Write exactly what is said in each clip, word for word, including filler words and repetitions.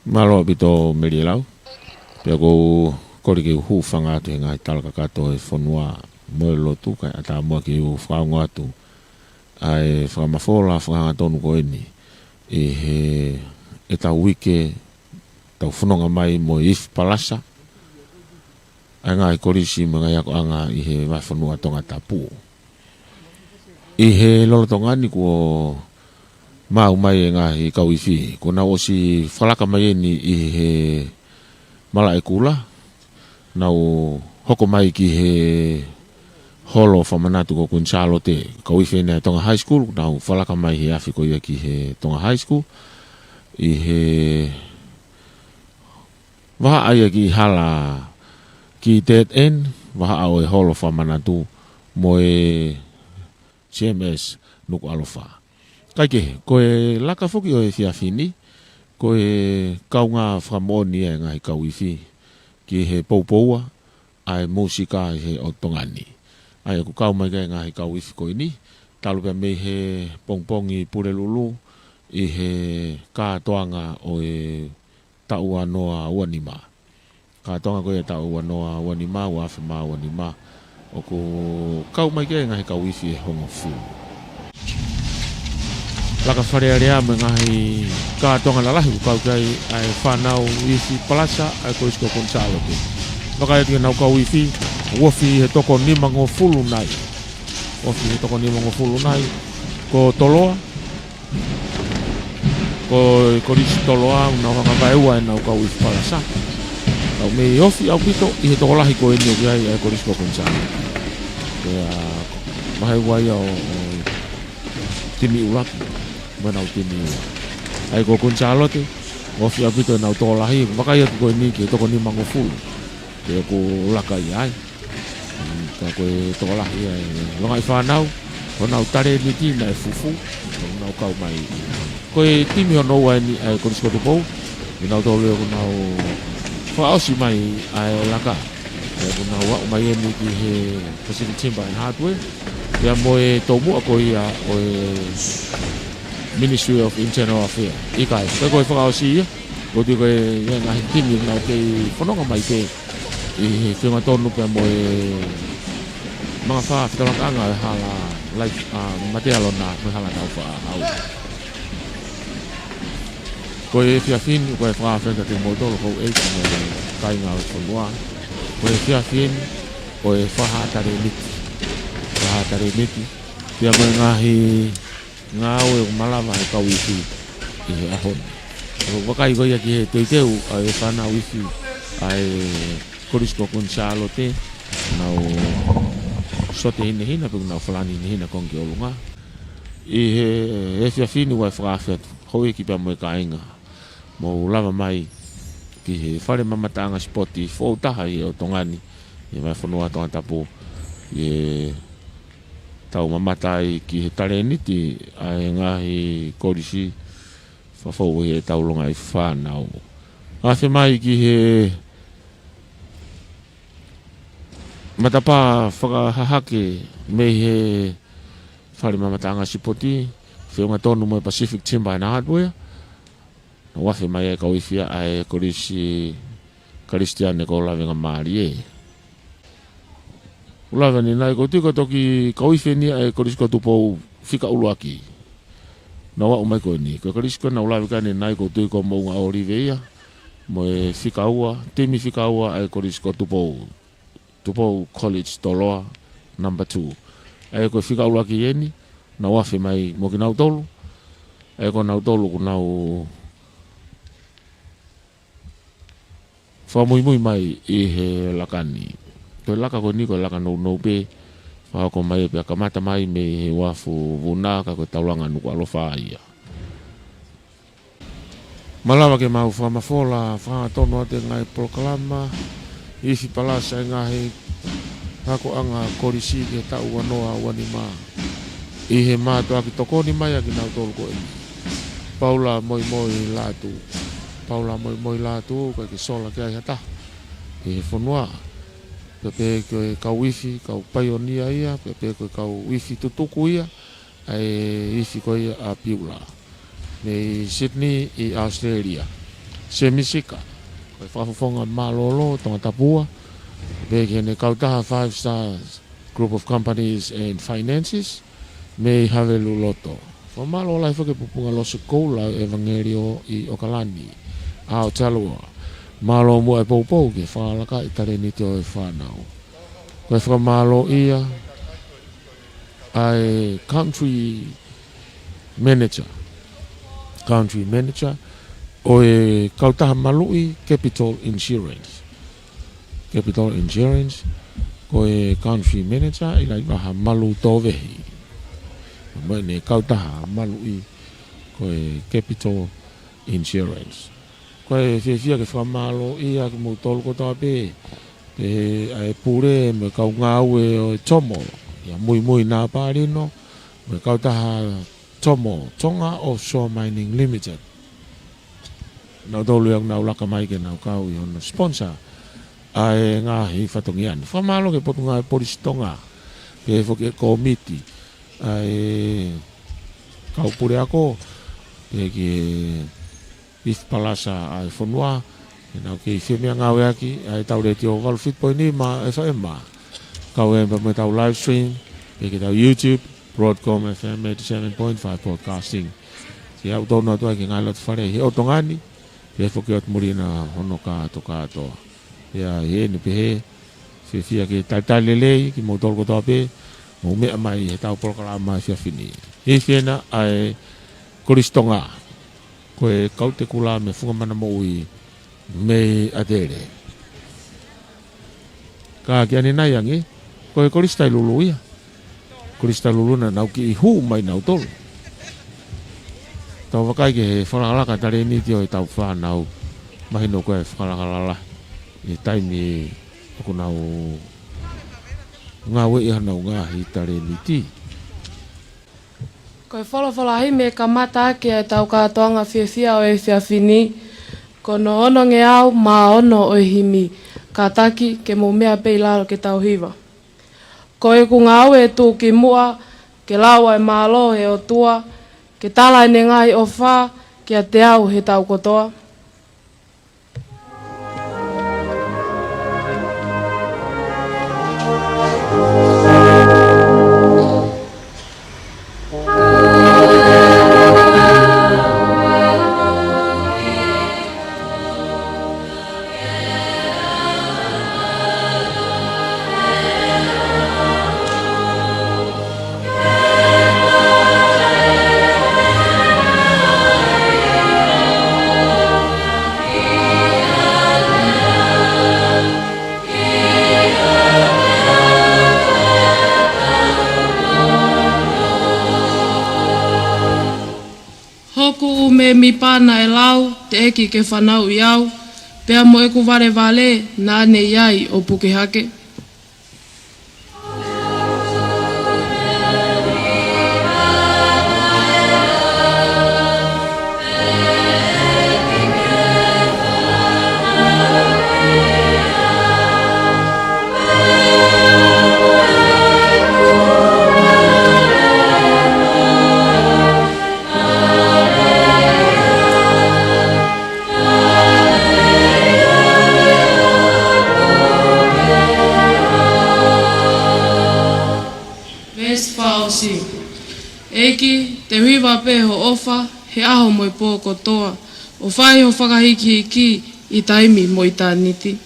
Mālō ʻaupito Meli e lau. Pea ʻoku ou kole ke u hūfanga atu he ngaahi tala kakato e fonua mo e lotu, kae ʻatā muʻa ke u fakaongo atu ʻa e fakamafola fakahangatonu ko eni ʻi he ʻetau uike, tau fononga mai mo e Ifi Palasa, ʻa e ngaahi kolisi mo e ngaahi akoʻanga ʻi he vahefonua Tongatapu. ʻI he lolotonga ni kuo maʻu mai e ngaahi kau ifi, kuo nau ʻosi fakalaka mai eni ʻi he malaʻe kula, nau hoko mai ki he holo fakamanatu ko Kuini Sālote. Kau ifi eni ʻa e Tonga High School, nau fakalaka mai he afi ko ia ki he Tonga High School, ʻi he vahaʻa ia ki hala ki Dead End, vahaʻa ʻo e holo fakamanatu mo e C M S Nukuʻalofa. Kaikehe, ko e laka foki ʻo e efiafi ni, ko e kaungā fakamoʻoni ʻa e ngaahi kau ifi ki he poupoua ʻa e mūsika ʻi he ʻotu Tonga ni. ʻA ia ʻoku kau mai ki ai e ngaahi kau ifi ko eni, talu pea mei he pongipongi Pulelulu ʻi he kātoanga ʻo e taʻu ua noa ua nima. Kātoanga ko ia taʻu ua noa ua nima, ua afe mā ua nima. ʻOku kau mai ki ai e ngaahi kau ifi ʻe hongofulu. Laka Fale Alea mo e ngaahi kātoanga lalahi ʻoku kau ki ai ʻa e fānau Ifi Palasa ʻa e Kolisi ko Kuini Sālote. Vakai atu ki heʻenau kau ifi, ʻoku ofi he toko nimangofulu nai. Ofi he toko nimangofulu nai. Ko Toloa, ko e Kolisi Toloa, ʻoku nau hanga vaeua ʻenau kau Ifi Palasa. Kau mei ofi ʻaupito ʻi he tokolahi ko eni ʻoku ʻi ai ʻa e Kolisi ko Kuini Sālote. Pea vaeua ia ʻo, ʻo timi ʻuluaki mo ʻenau timi ua. ʻA ia ko Kuini Sālote, ofi ʻaupito ʻenau tokolahi, vakai atu ko eni ki he toko nimangofulu. Pea ʻoku laka ia ai. Ka ko e tokolahi ia e longaʻi fānau, ko honau talēniti naʻe fufū, ko honau kau mai. Ko e timi hono ua eni ʻa e Kolisi ko Tupou, ʻi heʻenau tolu ʻoku nau fakaʻosi mai ʻa e laka. Pea ʻoku nau aʻu mai eni ki he Pacific Timber and Hardware. Pea mo e tomuʻa ko ia ʻo e Ministry of Internal Affairs. ʻIkai, ko e fakaʻosi ia, ʻoku tui ko e ngaahi timi ʻoku nau kei fononga mai pē ʻi he feingatonu pea mo e mangafā fetauʻaki ʻa e hala life, ʻa, matealona, mo e hala taufaʻāhau. Ko e efiafi ni, ko e fakafetaʻi mo tolo ko e mo e kāinga ʻo e fonua. Ko e efiafi ni, ko e fakahā talēniti. Fakahā talēniti. Pea mo e ngaahi ngāue ʻoku malava he kau ifi ʻi he ʻaho ni. ʻOku vakai ko ia ki he teuteu ʻa e fānau ifi ʻa e Kolisi ko Kuini Sālote, nau sote hinehina, pea nau falani hinehina konga ki ʻolunga. ʻI he efiafi ni ʻoku ou fakaafeʻi atu, houʻeiki pea mo e kāinga, mou lava mai ki he fale mamataʻanga sipoti foʻou taha ʻi he ʻotu Tonga ni, ʻi he vahefonua Tongatapu, ʻi heʻetau mamata ai ki he talēniti ʻa e ngaahi kolisi, fakafou ʻi heʻetau longaʻi fānau. Afe mai ki he matapā fakahahake mei he fale mamataʻanga sipoti, feʻunga tonu mo e Pacific Timber and Hardware. Nau afe mai ai e kau ifi ʻa e Kolisi Kalisitiane ko Lavengamālie. ʻOku lave ʻanenai, ʻoku ou tui ko e toki kau ifi eni ʻa e Kolisi ko Tupou fika ʻuluaki. Nau aʻu mai ko eni. Ko e kolisi ko ē naʻa ku lave ki ai ʻanenai ʻoku ou tui ko Moʻunga ʻŌlive ia. Mo e fika ua, timi fika ua ʻa e Kolisi ko Tupou. Tupou College Toloa, number two. ʻA ia ko e fika ʻuluaki eni, nau afe mai mo kinautolu. ʻA ia ko nautolu ʻoku nau fakamuimui mai ʻi he laka ni. Ko e laka ko eni ko e laka nounou pē, fakahoko mai pea kamata mai mei he uafu Vuna ka ko e taulanga Nukuʻalofa ia. Malava ke mau fakamafola, fakahangatonu atu e ngaahi polokalama, Ifi Palasa e ngaahi akoʻanga kolisi ki he taʻu ua noa ua nima. ʻI he mātuʻaki tokoni mai ʻa kinautolu ko eni. Paula Moimoi Lātū. Paula Moimoi Lātū, ʻoku ʻikai ke sola ki ai ha taha ʻi he fonua. Pea pehē ko e kau ifi, kau paionia ia, pea pehē ko e kau ifi tutuku ia, ʻa e ifi ko ia ʻa Piula. Mei Sydney ʻi ʻAositelēlia. Semisika, ko e fakafofonga mālōlō Tongatapu, pea ki heʻene kautaha Five Stars Group of Companies and Finances, mei Haveluloto. Fakamālō lahi foki ki he Pupunga Losi Koula ʻo e ʻEvangeliō ʻi ʻOkalani, Aotearoa. Mālō muʻa e poupou ki he fakalaka ʻi he talēniti ʻo e fānau. Ko e fakamālō ia ʻa e country manager, country manager ʻo e kautaha maluʻi Capital Insurance. Capital Insurance, ko e country manager ʻi Laivaha, Malu Tovehi. Mo ʻene kautaha maluʻi ko e Capital Insurance. Ko e fiefia ke fakamālō ia kimoutolu kotoa pē, pea ʻa e pule mo e kau ngāue ʻo e Tomo, ʻia Muimui Napalino, mo e kautaha Tomo, Tonga Offshore Mining Limited. Nautolu ia ʻoku nau laka mai ke nau kau ʻi hono sponsor ʻa e ngaahi fatongia ni. Fakamālō ki he Potungāue Polisi Tonga, pehē foki ki he kōmiti ʻa e kau puleako, pea ki he Beef Palasa ʻa e fonua, ʻoku nau kei femeʻangāueʻaki ʻa e tau Letiō valu fitu poini nima F M. Kau ai pē mo e tau live stream, pea ki he tau YouTube, Broadcom F M eighty-seven point five Broadcasting. Ke aʻu tonu atu ai ki he ngaahi loto fale ʻi he ʻotu ngaahi, pea foki ʻo Tumulina hono kātokātoa. Pea ʻi heʻene pehē, fiefia ke talitali lelei kimoutolu kotoa pē, mou meʻa mai he tau polokalama efiafi ni. Hifo ena ʻa e Kolisi Tonga, ko e Kautekula mei he Funga Mana Moʻui mei ʻAtele. Ka ki ʻanenai ange, ko e Kolisi Tailulu ia. Kolisi Tailulu naʻa nau kiʻi hū mai nautolu. Tau vakai ki he fakalakalaka talēniti ʻo e tau fānau. Mahino ko e fakalakalaka ʻi he taimi ʻoku nau ngāueʻi ai honau ngaahi talēniti. Ko e folofola himi ʻe kamata ʻaki ʻa e tau kātoanga fiefia ʻo e efiafi ni, ko hono onongeau mā ono ʻo e himi, kātaki ke mou meʻa pē ʻi lalo ke tau hiva. Ko ʻeku ngāue ʻe tuʻu ki muʻa, ke lau ʻa e mālō ʻo e ʻOtua, ke tala ʻene ngaahi ʻofa kiate au he tau kotoa. Hoku ʻū mēmipa naʻe lau, teʻeki ke fanauʻi au, pea mo ʻeku valevale naʻa ne ʻi ai ʻo puke hake. Veesi fakaʻosi. ʻEiki, te u hiva pē ho ʻofa, he ʻaho mo e pō kotoa, ʻo fai ho fakahīkihiki ʻi taimi mo ʻitāniti.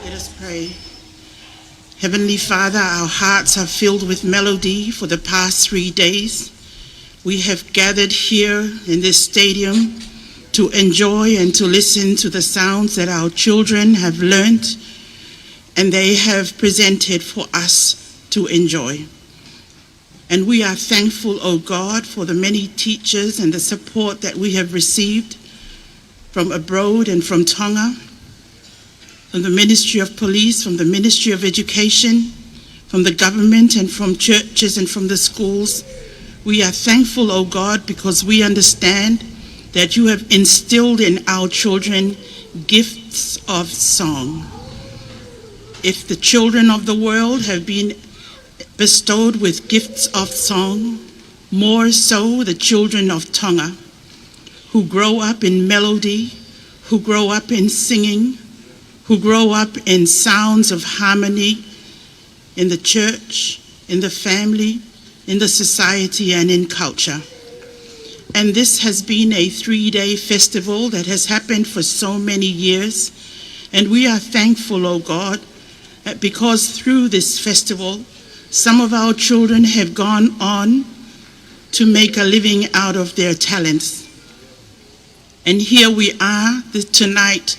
Let us pray. Heavenly Father, our hearts are filled with melody for the past three days. We have gathered here in this stadium to enjoy and to listen to the sounds that our children have learnt and they have presented for us to enjoy. And we are thankful, O God, for the many teachers and the support that we have received from abroad and from Tonga, from the Ministry of Police, from the Ministry of Education, from the government and from churches and from the schools. We are thankful, O God, because we understand that you have instilled in our children gifts of song. If the children of the world have been bestowed with gifts of song, more so the children of Tonga, who grow up in melody, who grow up in singing, who grow up in sounds of harmony in the church, in the family, in the society, and in culture. And this has been a three-day festival that has happened for so many years. And we are thankful, O God, that because through this festival, some of our children have gone on to make a living out of their talents. And here we are th-, tonight,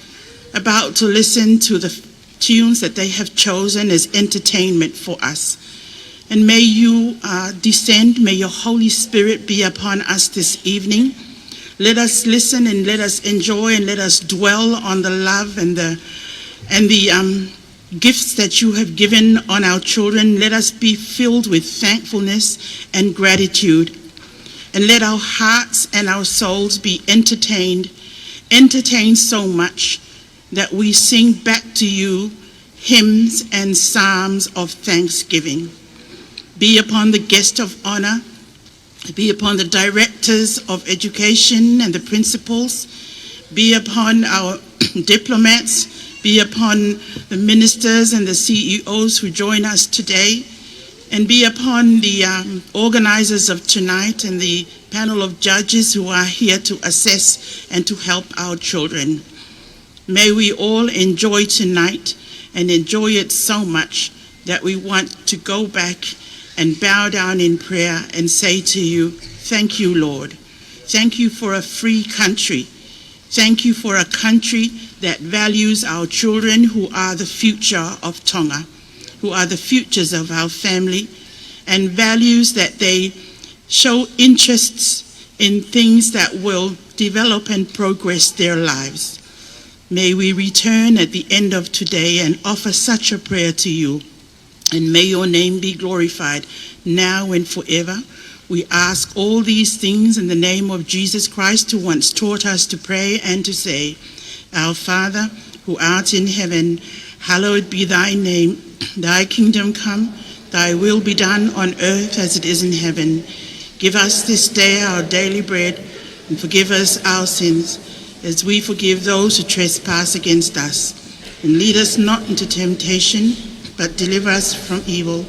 about to listen to the f-, tunes that they have chosen as entertainment for us. And may you, uh, descend, may your Holy Spirit be upon us this evening. Let us listen and let us enjoy and let us dwell on the love and the, and the, um, gifts that you have given on our children. Let us be filled with thankfulness and gratitude. And let our hearts and our souls be entertained, entertained so much that we sing back to you hymns and psalms of thanksgiving. Be upon the guest of honor, be upon the directors of education and the principals, be upon our diplomats, be upon the ministers and the C E Os who join us today, and be upon the, um, organizers of tonight and the panel of judges who are here to assess and to help our children. May we all enjoy tonight and enjoy it so much that we want to go back and bow down in prayer and say to you, thank you, Lord. Thank you for a free country. Thank you for a country that values our children, who are the future of Tonga, who are the futures of our family, and values that they show interests in things that will develop and progress their lives. May we return at the end of today and offer such a prayer to you. And may your name be glorified now and forever. We ask all these things in the name of Jesus Christ, who once taught us to pray and to say, Our Father, who art in heaven, hallowed be thy name. Thy kingdom come, thy will be done on earth as it is in heaven. Give us this day our daily bread, and forgive us our sins, as we forgive those who trespass against us. And lead us not into temptation, but deliver us from evil.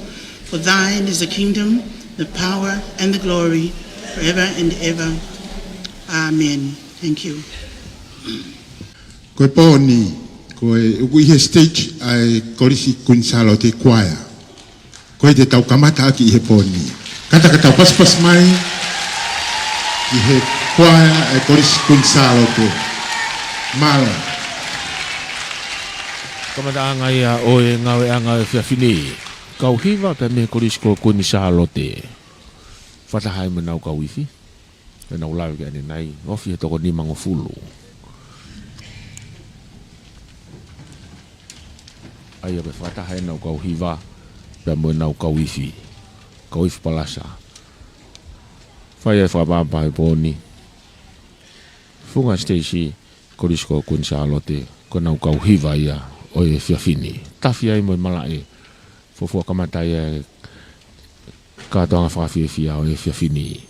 For thine is the kingdom, the power, and the glory, forever and ever. Amen. Thank you. Ko e pō ni, ko e ʻoku ʻi he stage ʻa e Kolisi Kuini Sālote Kuaea. Ko ia te tau kamata ʻaki ʻi he pō ni. Kātaki ka tau pasipasi mai ki he kuaea ʻa e Kolisi Kuini Sālote. Mālō. Kamataʻanga ia ʻo e ngāueʻanga ʻo e efiafi ni. Kau hiva pē mei he Kolisi ko Kuini Sālote. Fakataha ai mo ʻenau kau ifi. ʻEnau lave ki ai ʻanenai, ofi he toko nimangofulu. ʻA ia pē fakataha ʻenau kau hiva, pea mo ʻenau kau ifi. Kau ifi palasa. Fai ai fakaʻapaʻapa he pō ni. Funga Stacy, Kolisi ko Kuini Sālote, ko ʻenau kau hiva ia ʻo e efiafi ni. Tafi ai mo e malaʻe. Fuofua kamata ia e kātoanga fakafiefia ʻo e efiafi ni.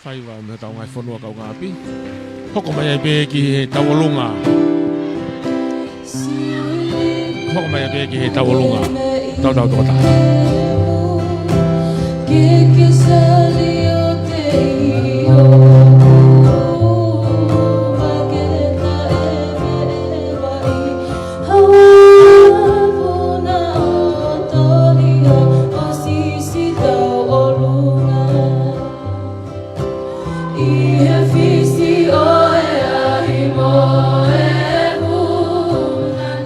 Ai, ʻoku mei he tau ngaahi fonua kaungāʻapi. Hoko mai ai pē ki he tauʻolunga. Hoko mai ai pē ki he tauʻolunga. Tau tau toko taha. ʻI he fisi ʻo e ʻaho mo e ʻaho,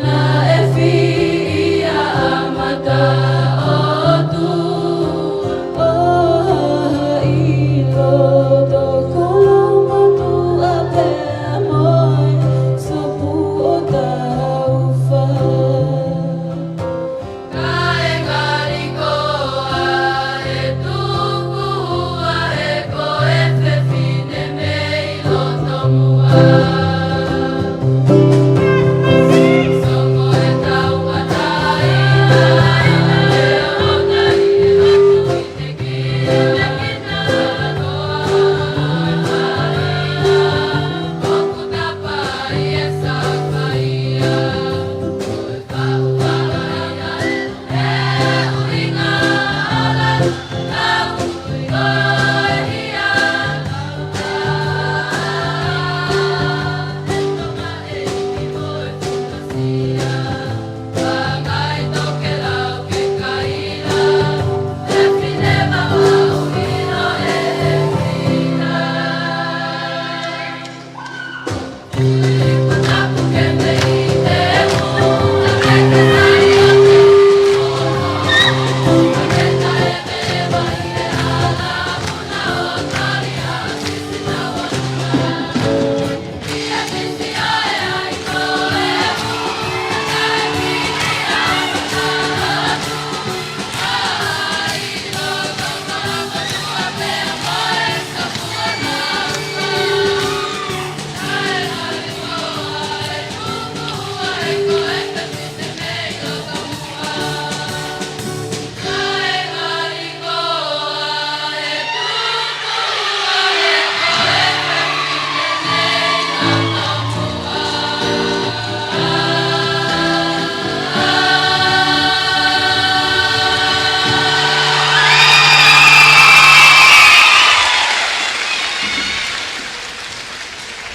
naʻe fiʻi ʻa Mataʻotu, ʻo ʻi loto kolomotuʻa pea mo e sopu ʻo Taufa.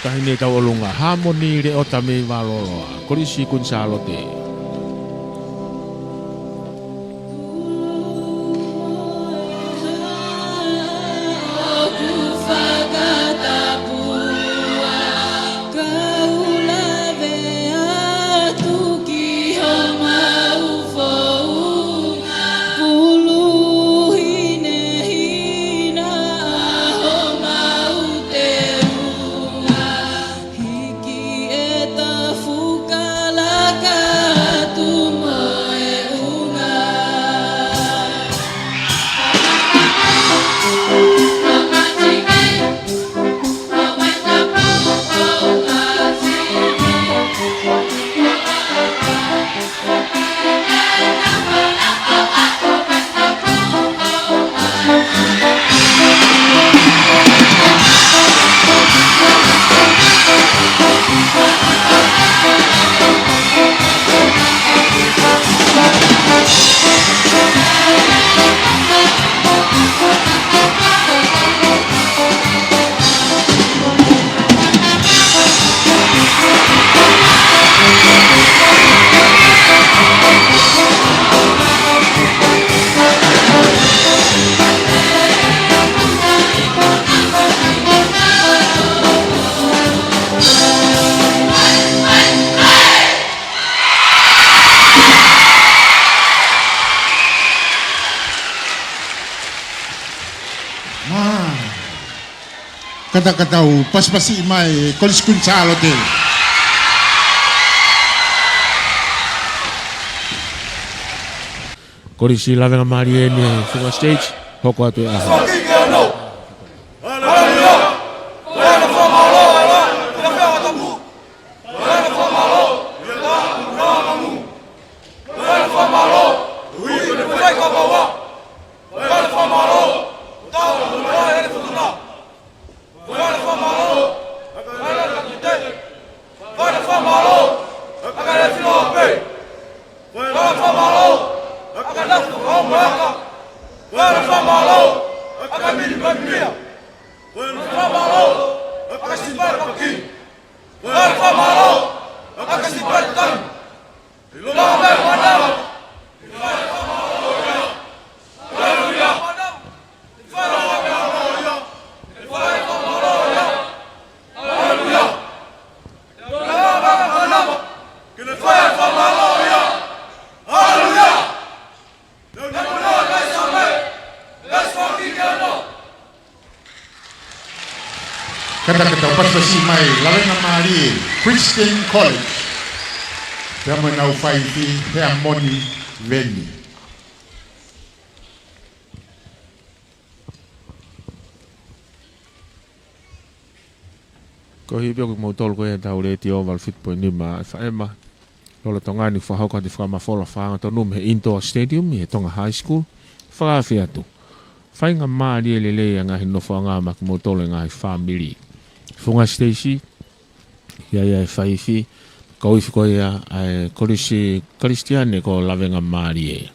Taʻahine tauʻolunga, Hāmoni Leota mei Valoloa, Kolisi Kuini Sālote. Hiki e tafu kalaka atu mo e ʻunga. Kātaki ʻetau pasipasi mai, Kolisi Kuini Sālote. Kolisi Lavengamālie ʻi he funga stage, hoko atu e ʻaho. Kātaki ke tau pasipasi mai Lavengamālie Christian College pea mo ʻenau faifi, Heamoni Veni. Ko e hā pē kimoutolu ko ia ʻi he Letiō valu fitu poini nima F M, lolotonga ni fakahoko atu e fakamafola fakahangatonu mei he Indoor Stadium ʻi he Tonga High School. Fakaafe atu. Faingamālie lelei ʻa e ngaahi nofoʻanga maʻa kimoutolu e ngaahi fāmili. Funga Stacy, ʻa ia ʻa e faifi, ko e ifi ko ia ʻa e Kolisi Kalisitiane ko Lavengamālie.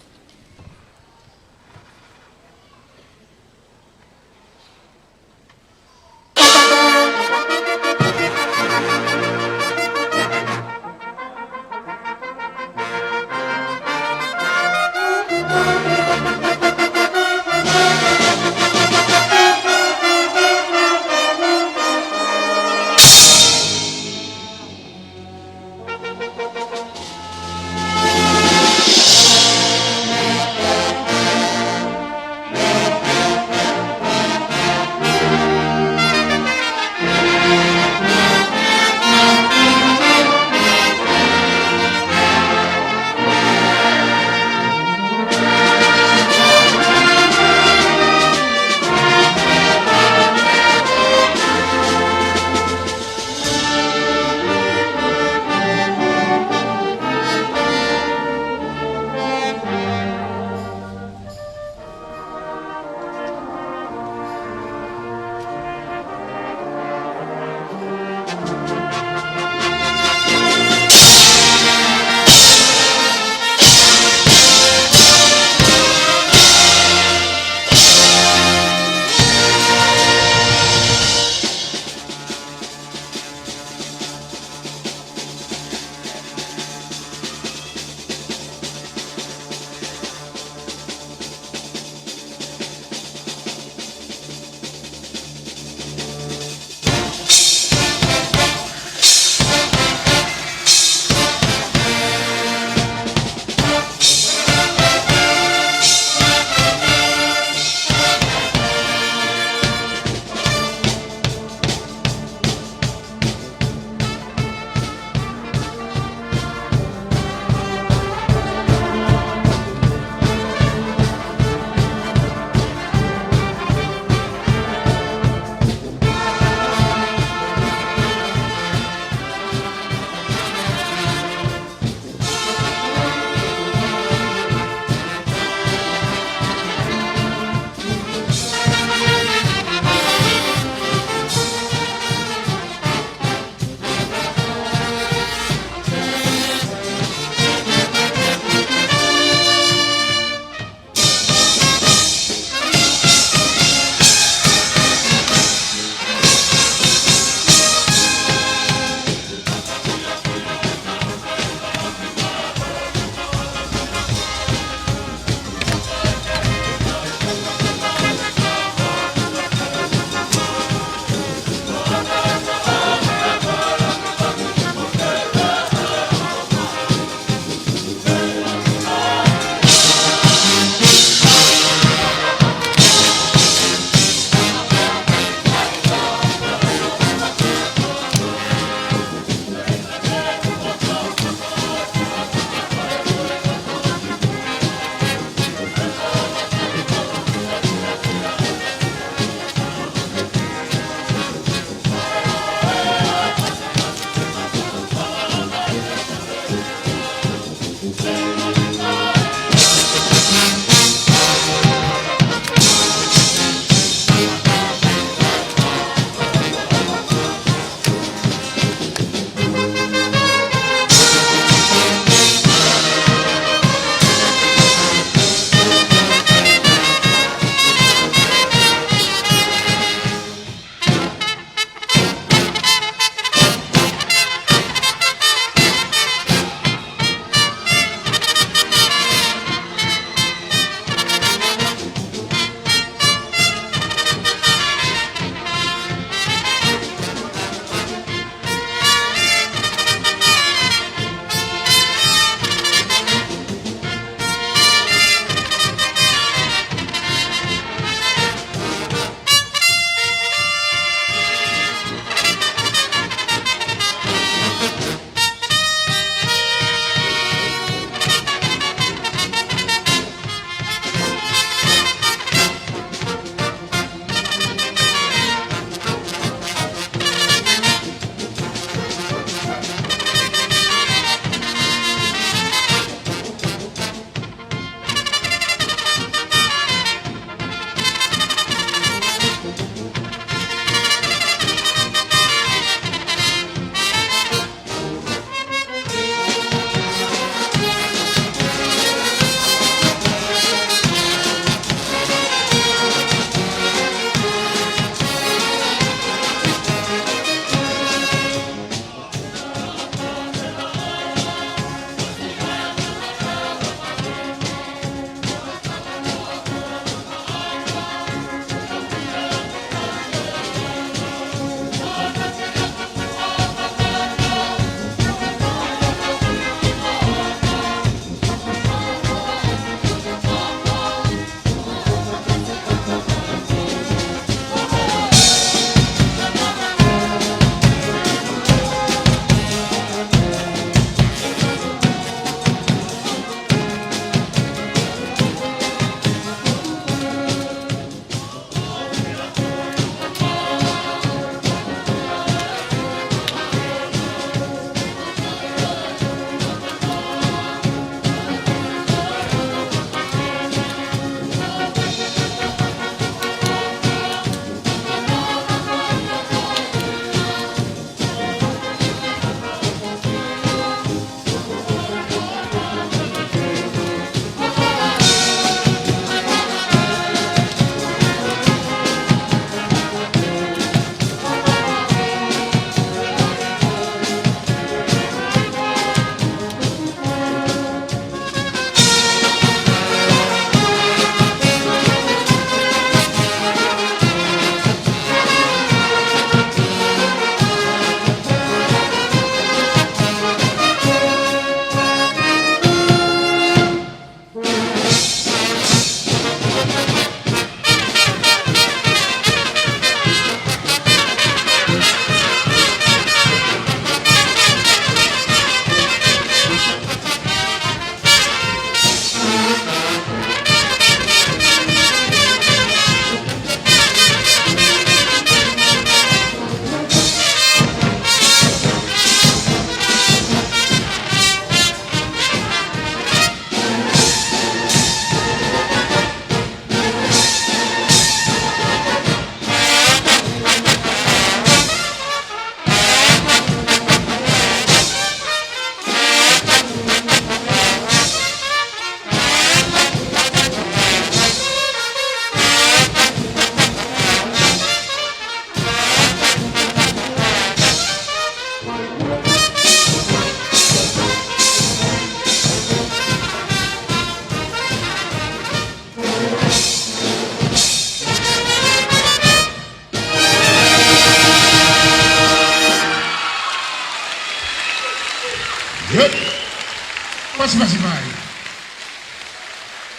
Pasipasi mai.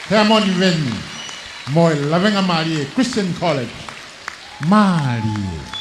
Heamoni Veni mo e Lavengamālie Christian College. Mālie.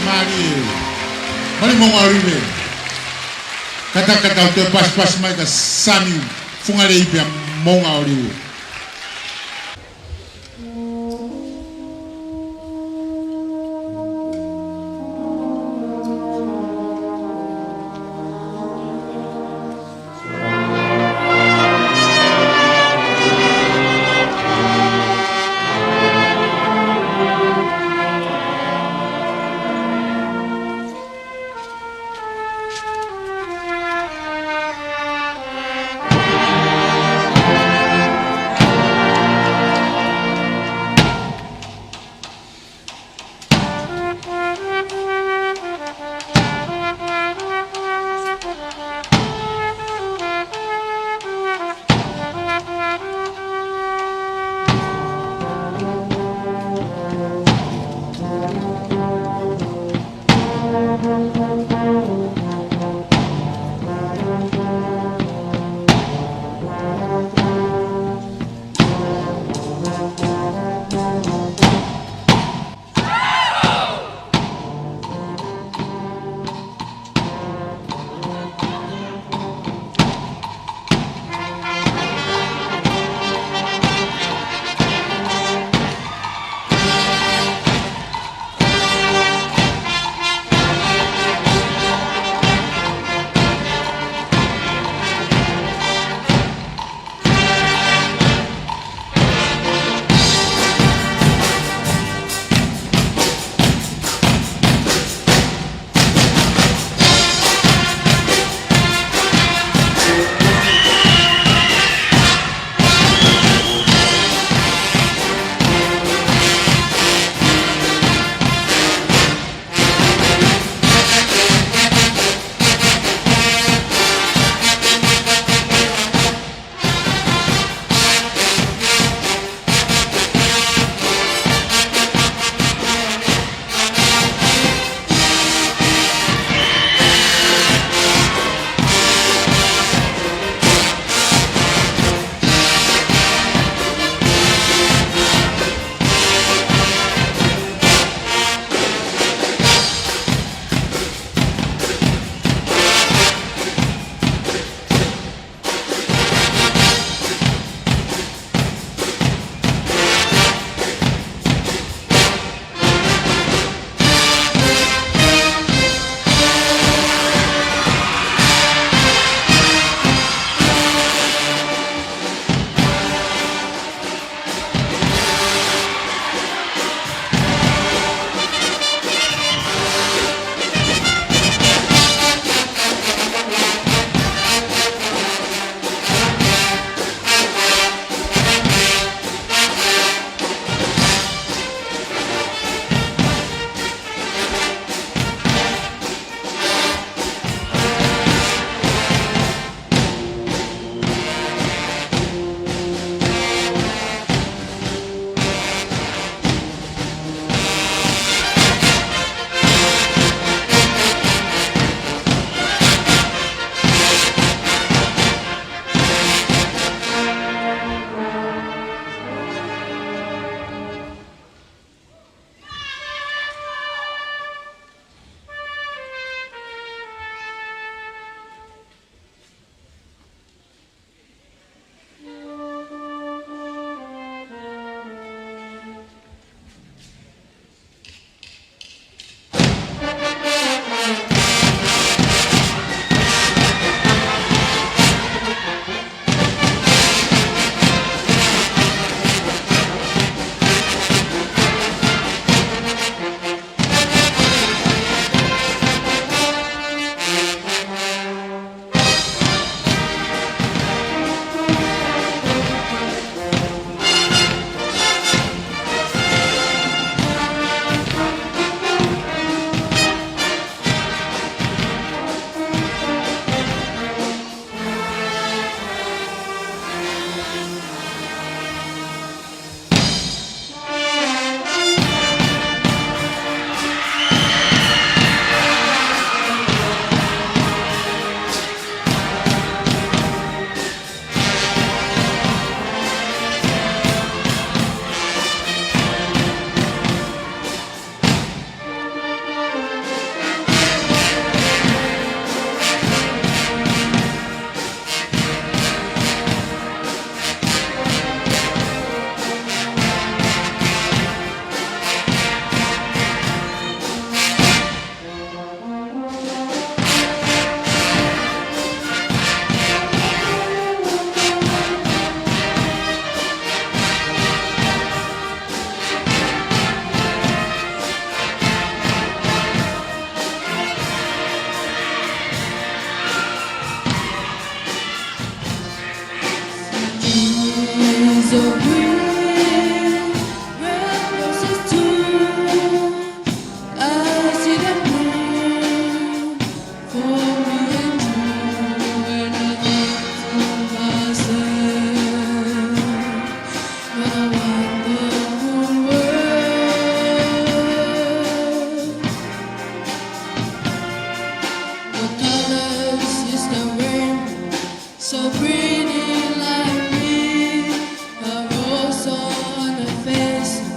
Mālie. Mālie Moʻunga ʻOlive. Katakata ʻo toe pasipasi mai ka Sami Fungalei pea Moʻunga ʻOlive. the wind, red roses too. I see them bloom for me and you, and I think to myself, what a wonderful world. What colors is the rainbow? So pretty like me, a rose on the faces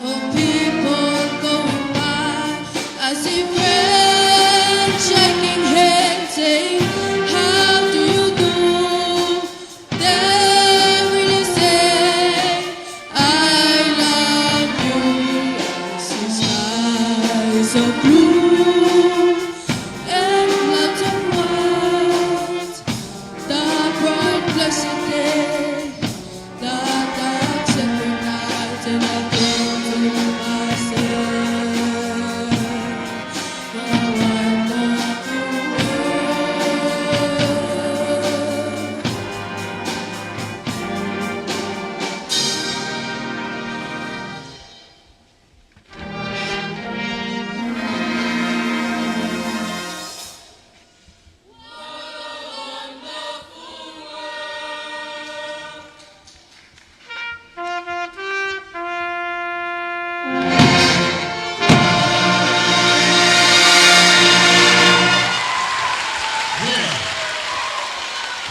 of people going by. I see friends shaking hands, saying, "How do you do?" They really say, "I love you." I see skies of blue and clouds of white. The bright blessed day, the dark sacred night, and I think to myself, what a wonderful world.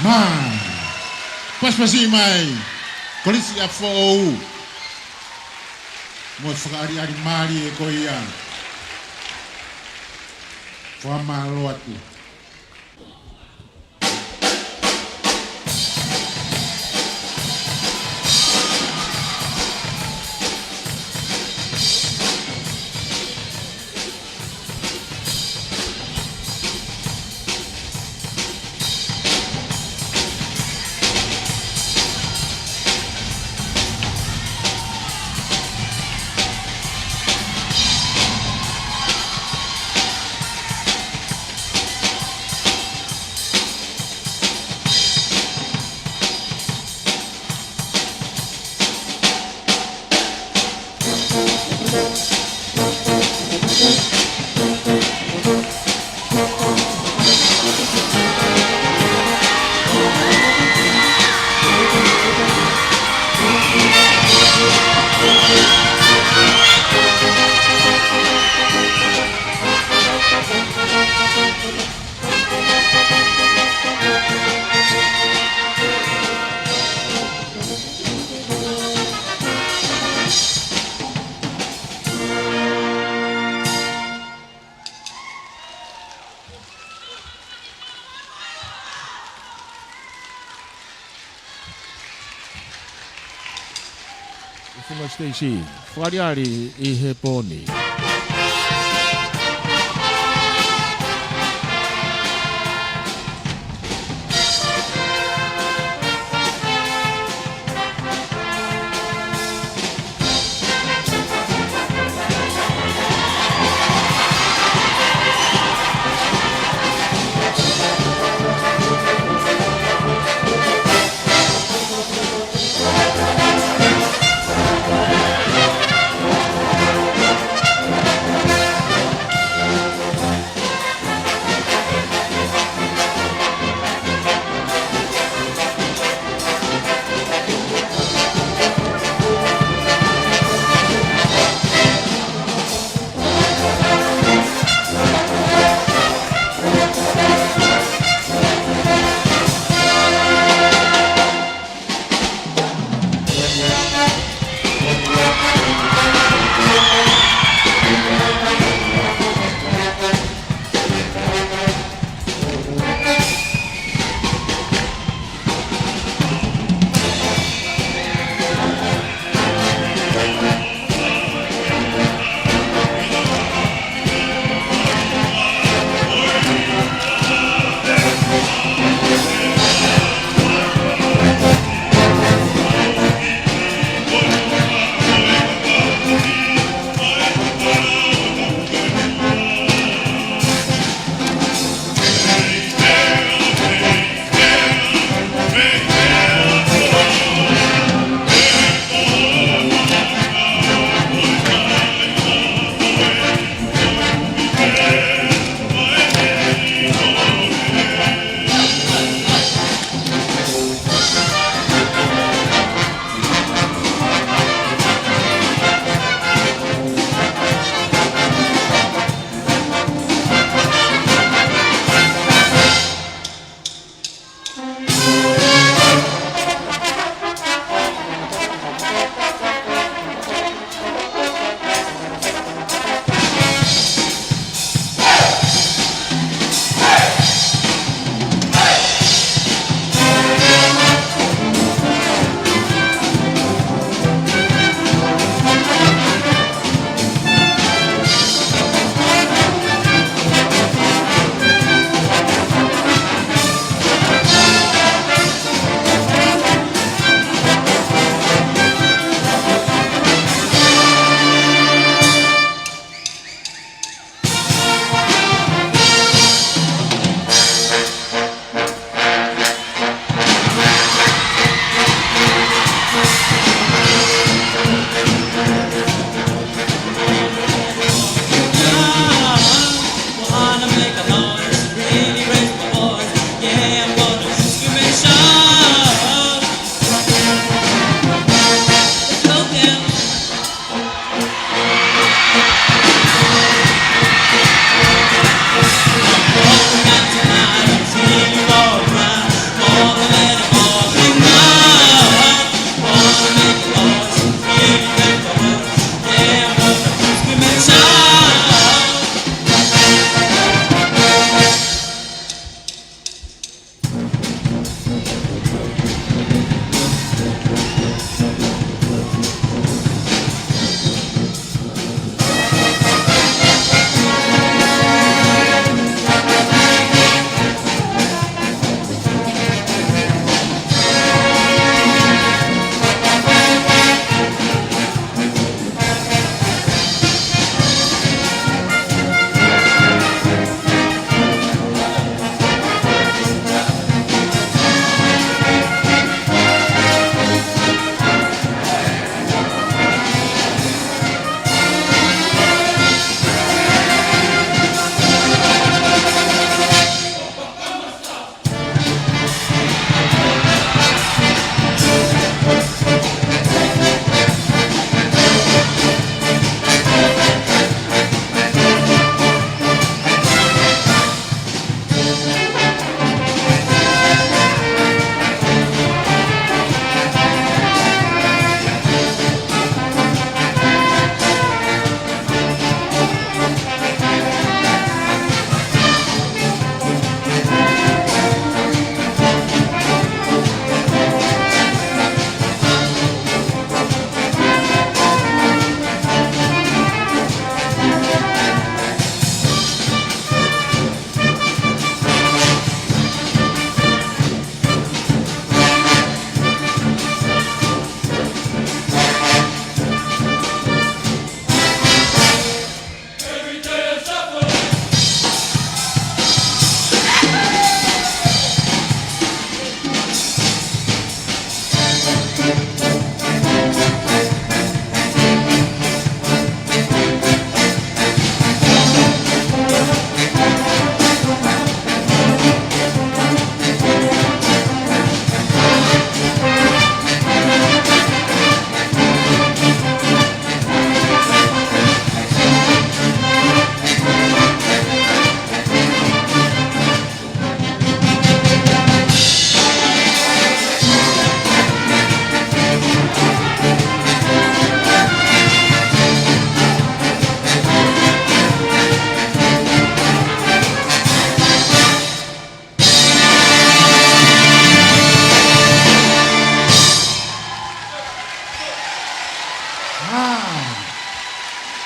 Mālō. Pasipasi mai, Kolisi ʻa Foʻou. Mo e fakaʻaliʻali mālie ko ia. Fakamālō atu. ʻUfuna Stacy, fakaʻaliʻali ʻi he pō ni.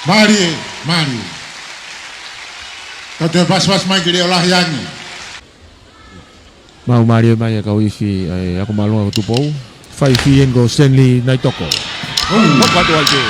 Mālie, mālie. Tau toe pasipasi mai ki Leʻolahi ange. Mau mālie mai e kau ifi, e, ako māʻolunga ko Tupou. Fai ifi eni ko Stanley Naitoko. Hoko atu ai ke.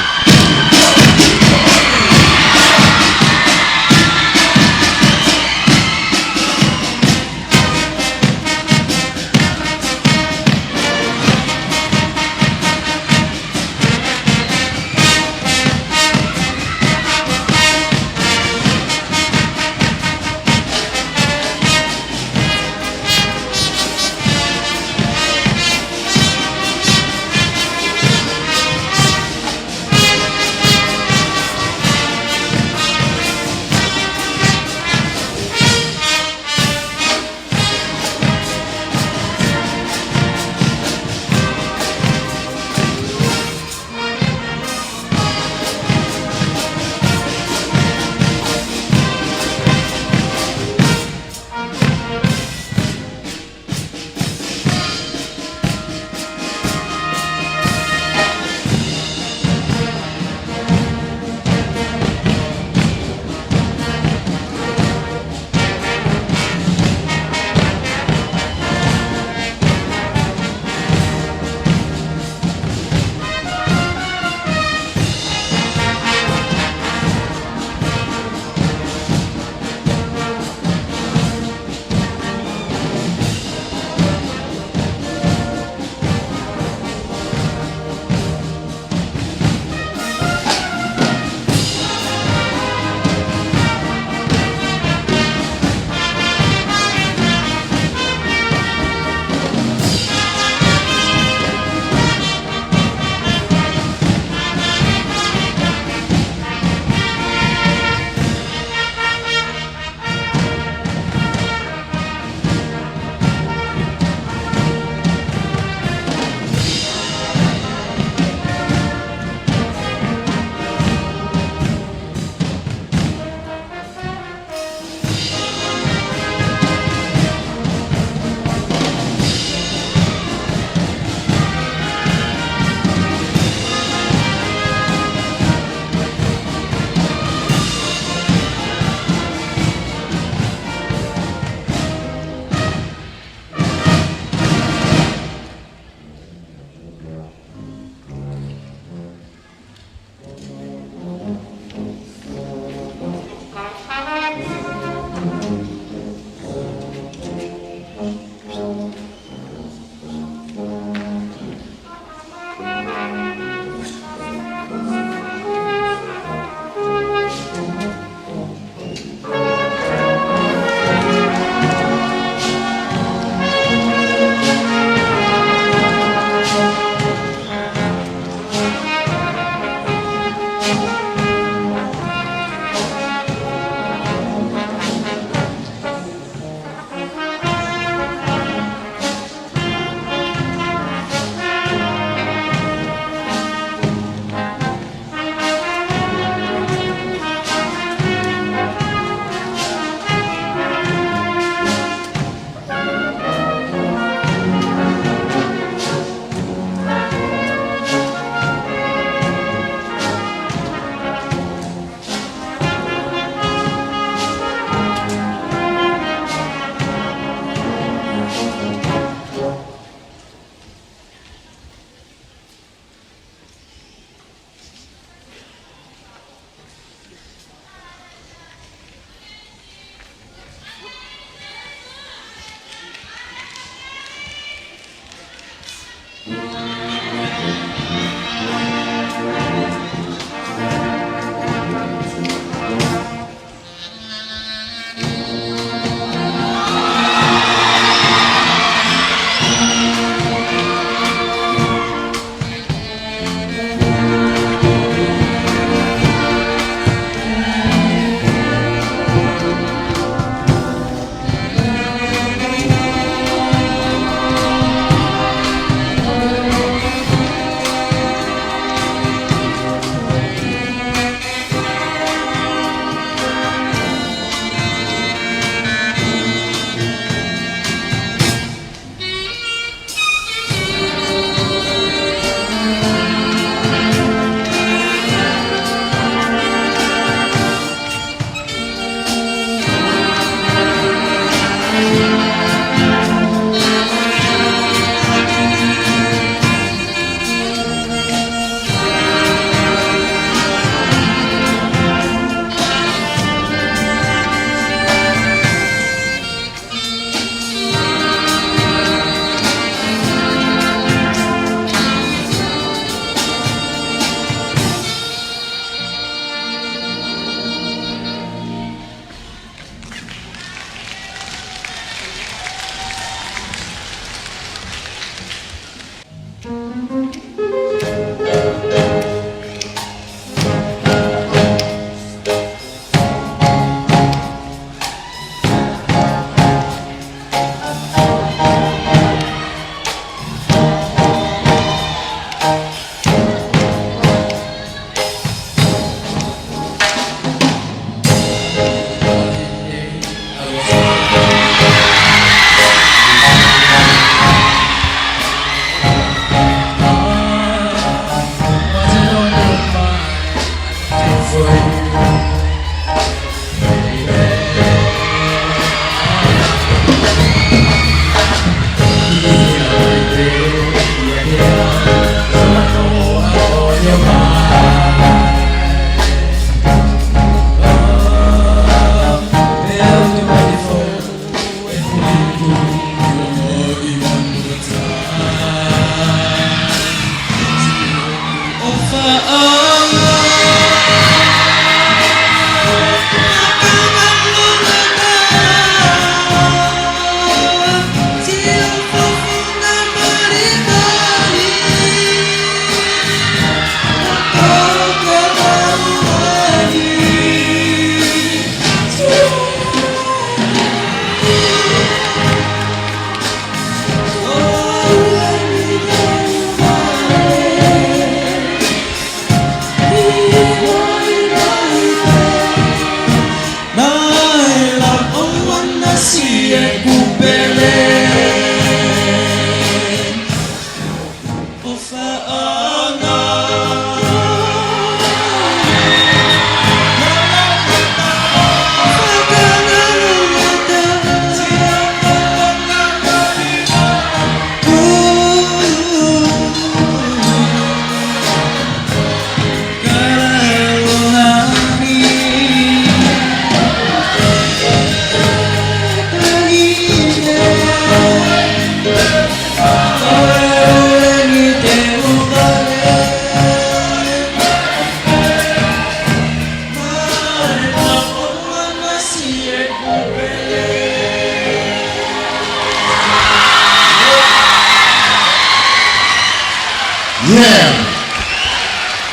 Yeah.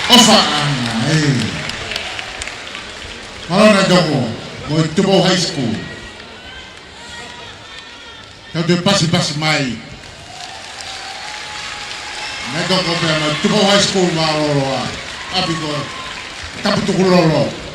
ʻOfa ʻana, ē. Mālō Naitoko, mo e Tupou High School. Tau toe pasipasi mai. Naitoko pea mo e Tupou High School Vaololoa. ʻApi ko Taputukulolo.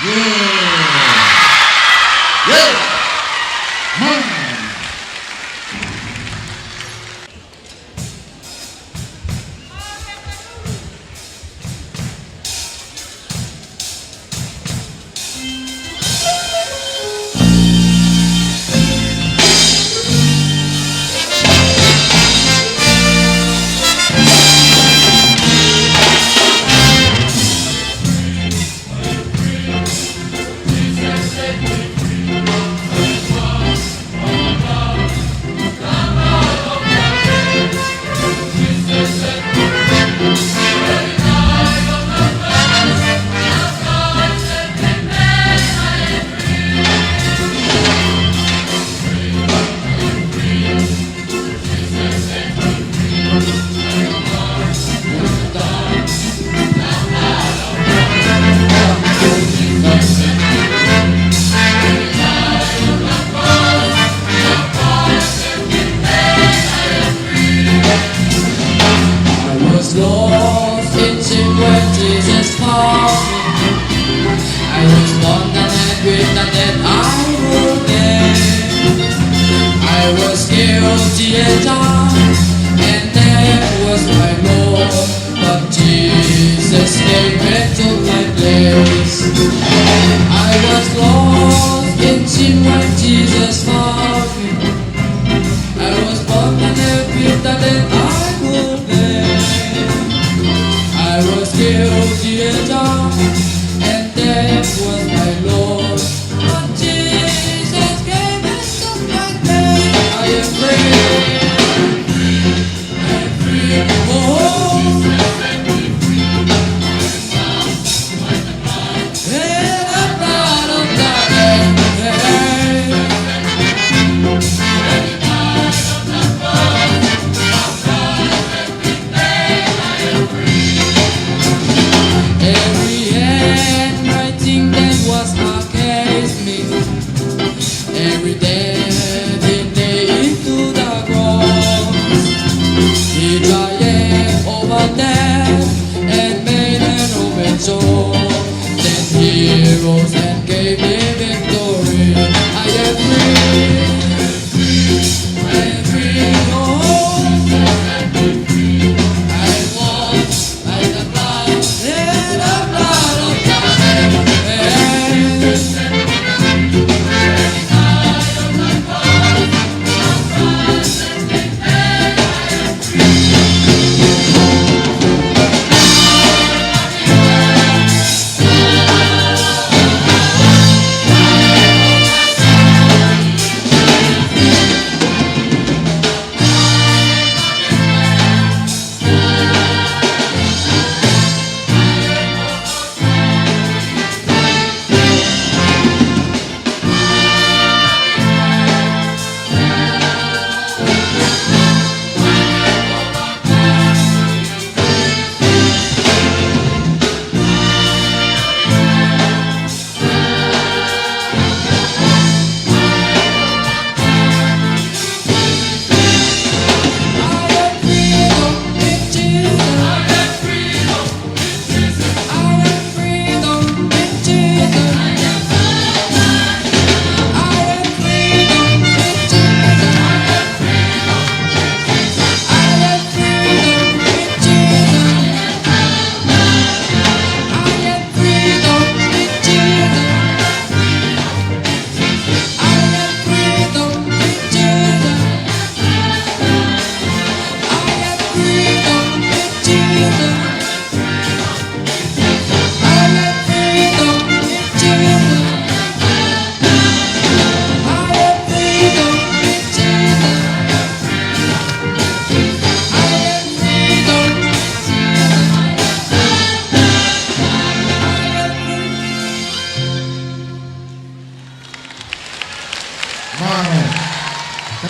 Yeah. Yeah. Man. I was lost in sin when Jesus found me. I was born and I grieved and then I would die. I was guilty and I, and death was my Lord. But Jesus came and took my place. I was lost in sin when Jesus found me. I was born and I grieved and then I would die. I was guilty and I, and death was my Lord. But Jesus came and took my place. I am free. I'm free. Oh. And I'm proud of that. Hey, hey, hey.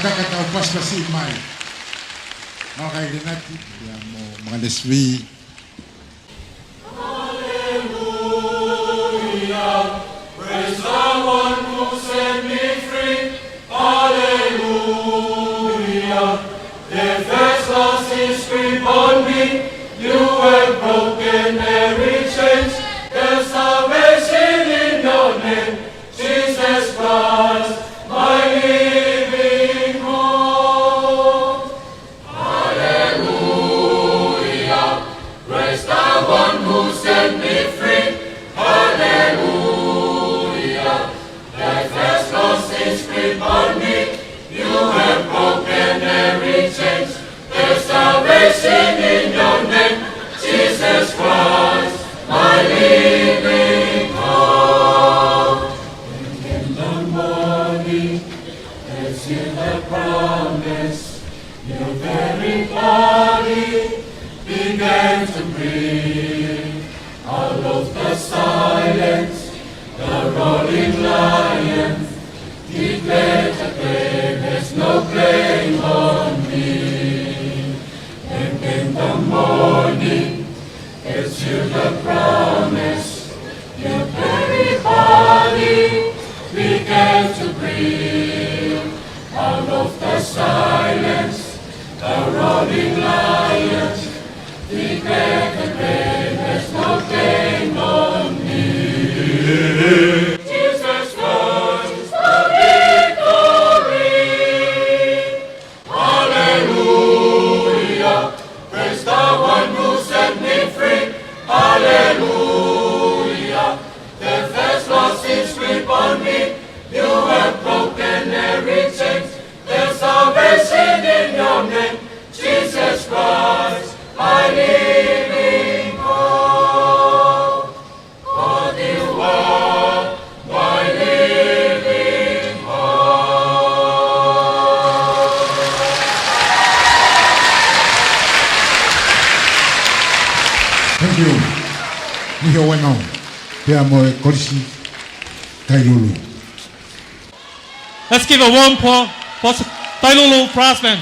Ka ka tau pasipasi mai. Malakai Lenati, ia mo Makalesivi. Hallelujah, praise the one who set me free. Hallelujah, death has lost its grip on me. You have broken every chain. There's salvation in your name, Jesus Christ, my living hope. Hallelujah, praise the one who set me free. Hallelujah, death has lost its grip on me. You have broken every chain. There's salvation in your name, Jesus Christ, my living hope. And in the morning, as in the promise, your very body began to breathe. Out of the silence, the roaring lion declared that grave has no claim on me. And in the morning, as you the promise, your very body began to breathe. Out of the silence, the roaring lion declared that grave has no claim on me. Jesus Christ, the victory. Hallelujah, praise the one who set me free. Hallelujah, death has lost its grip on me. You have broken every chain. There's salvation in your name, Jesus Christ, my living hope. For you are my living hope. Thank you. Niho Weno, pea mo e Kolisi Kailulu. Let's give a warm applause for Tailulu Brass Band.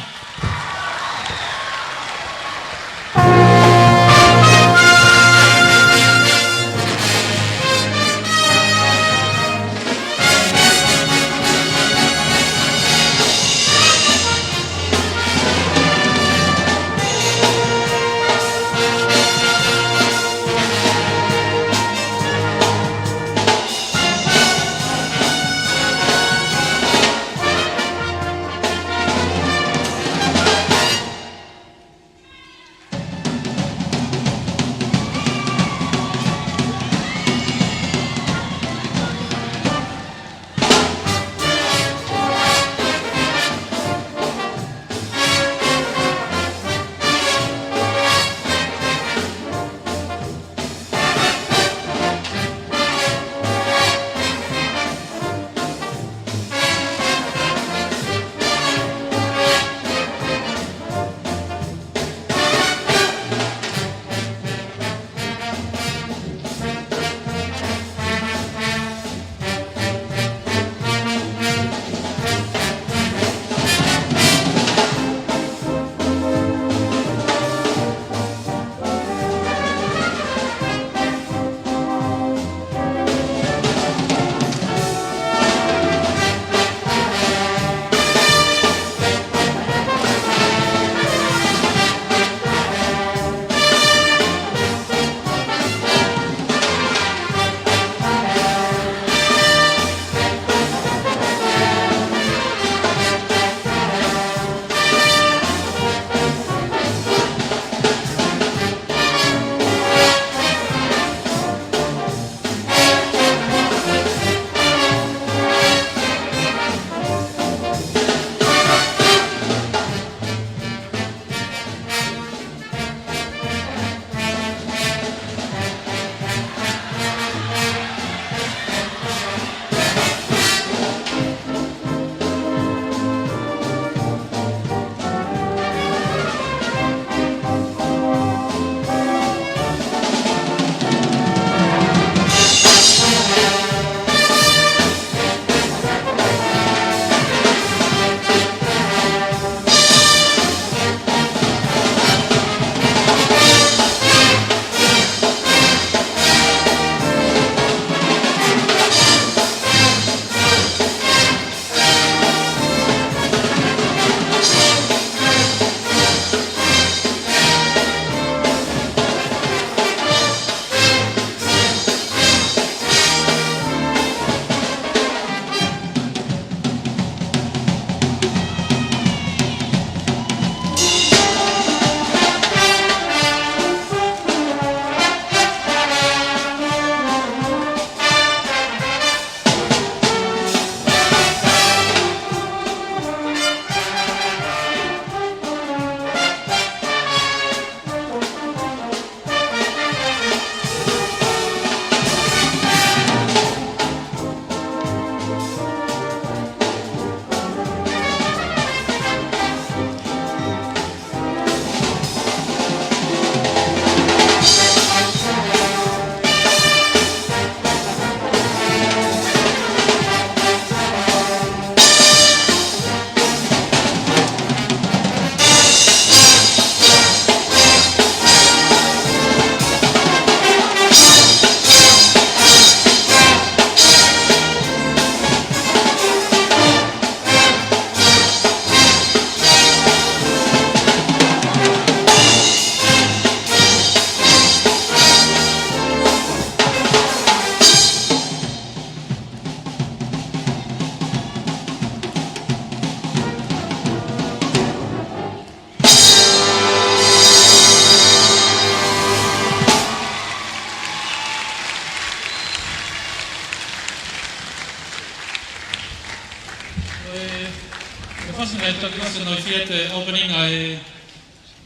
Ko e fasi naʻe toki ʻosi ʻenau fai ʻa e opening ʻa e,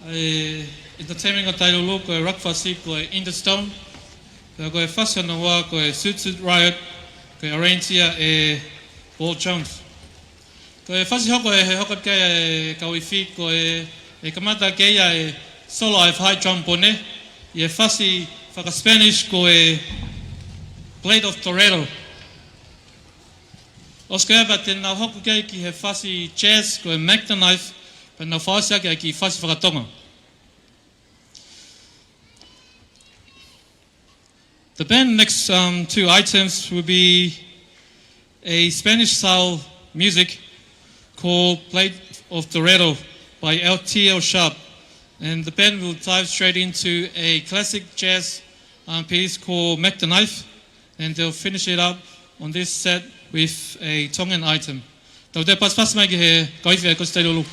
ʻa e entertainment ʻa Tailulu ko e rock fasi ko e In the Stone. Pea ko e fasi hono ua ko e Zoot Suit Riot, ko e arrange ia ʻe Paul Jones. Ko e fasi hoko ē, ʻe hoko atu ki ai e kau ifi ko ē, ʻe kamata ki ai e solo ʻa e faʻahi trombone, ʻi he fasi faka-Spanish ko e Blade of Toledo. ʻOsi ko ia pea te nau hoko ki ai ki he fasi jazz ko e Mack the Knife, pea nau fakaʻosi ʻaki ʻa e kiʻi fasi faka-Tonga. The band next, um, two items will be a Spanish style music called Blade of Toledo by L T L Sharp. And the band will dive straight into a classic jazz, um, piece called Mack the Knife. And they'll finish it up on this set with a Tongan item. Tau toe pasipasi mai ki he kau ifi ʻa e Kosi Tailulu.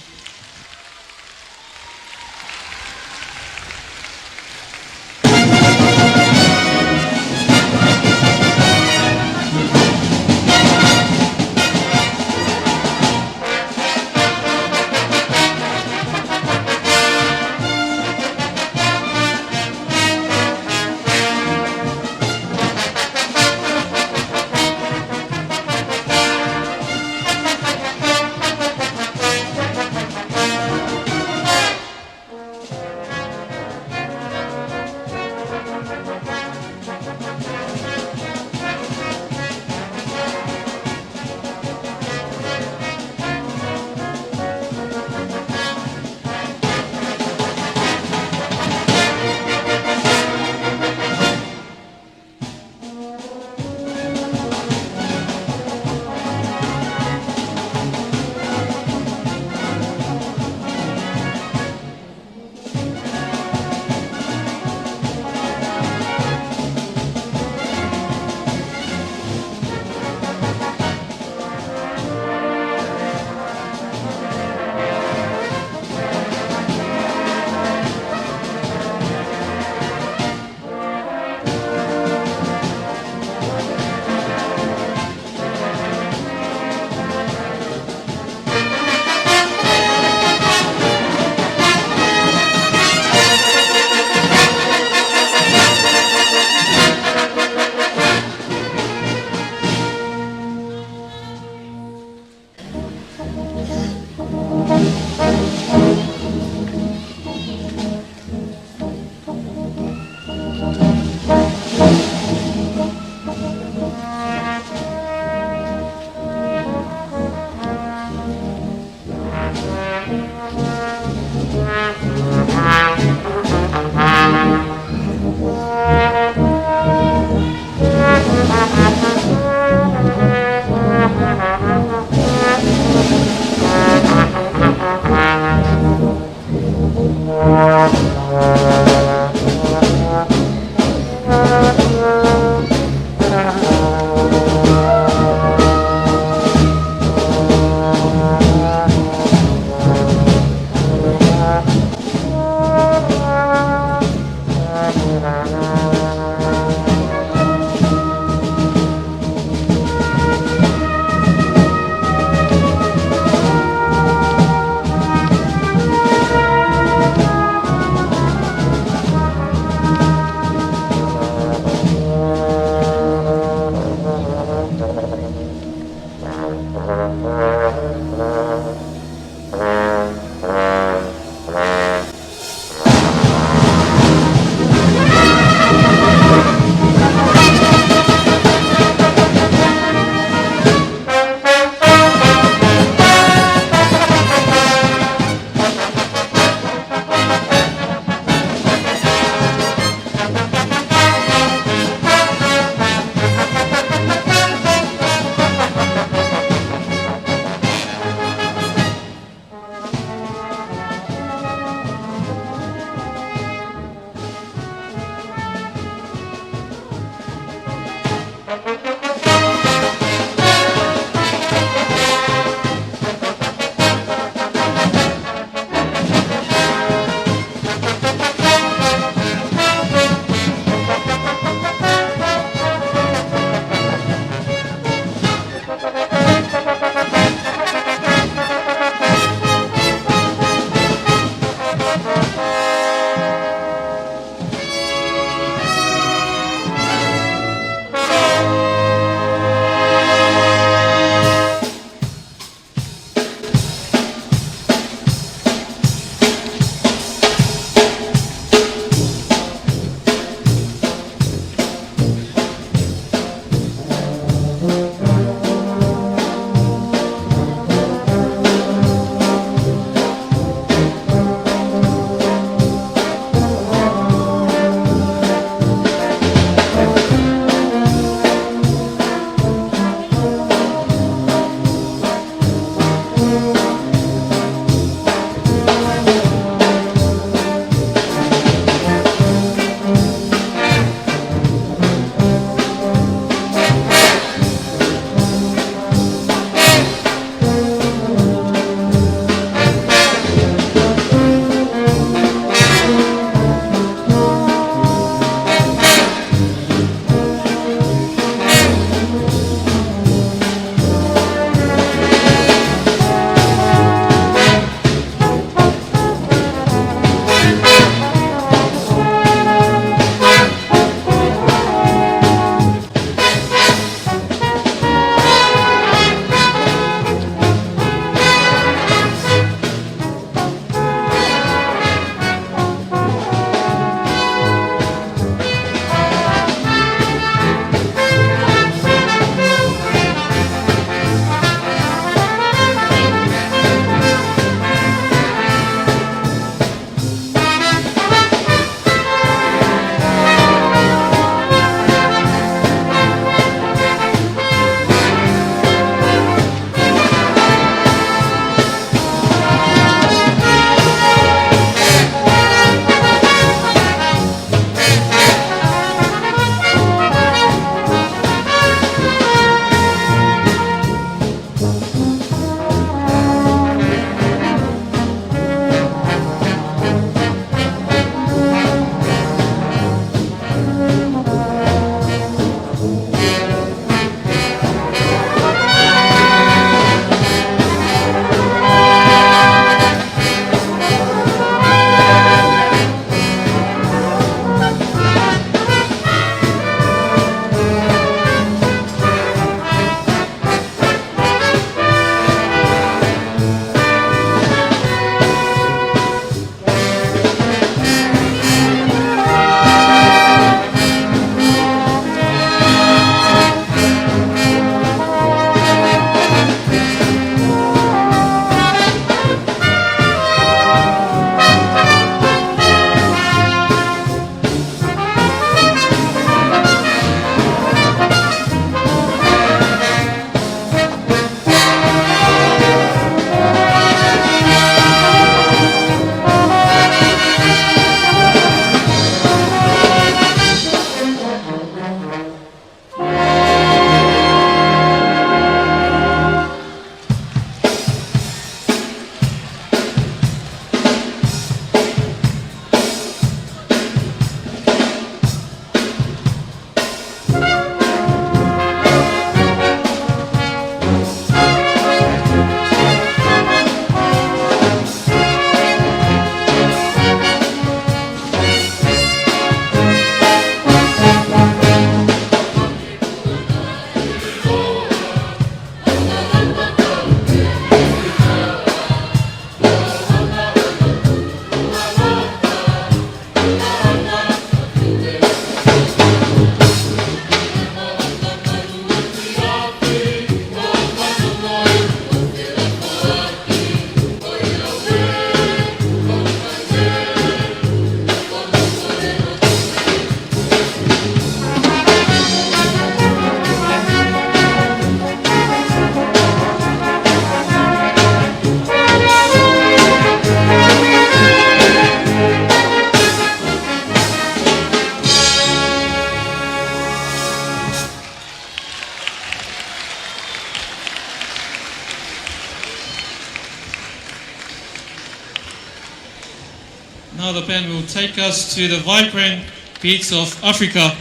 Now the band will take us to the vibrant beats of Africa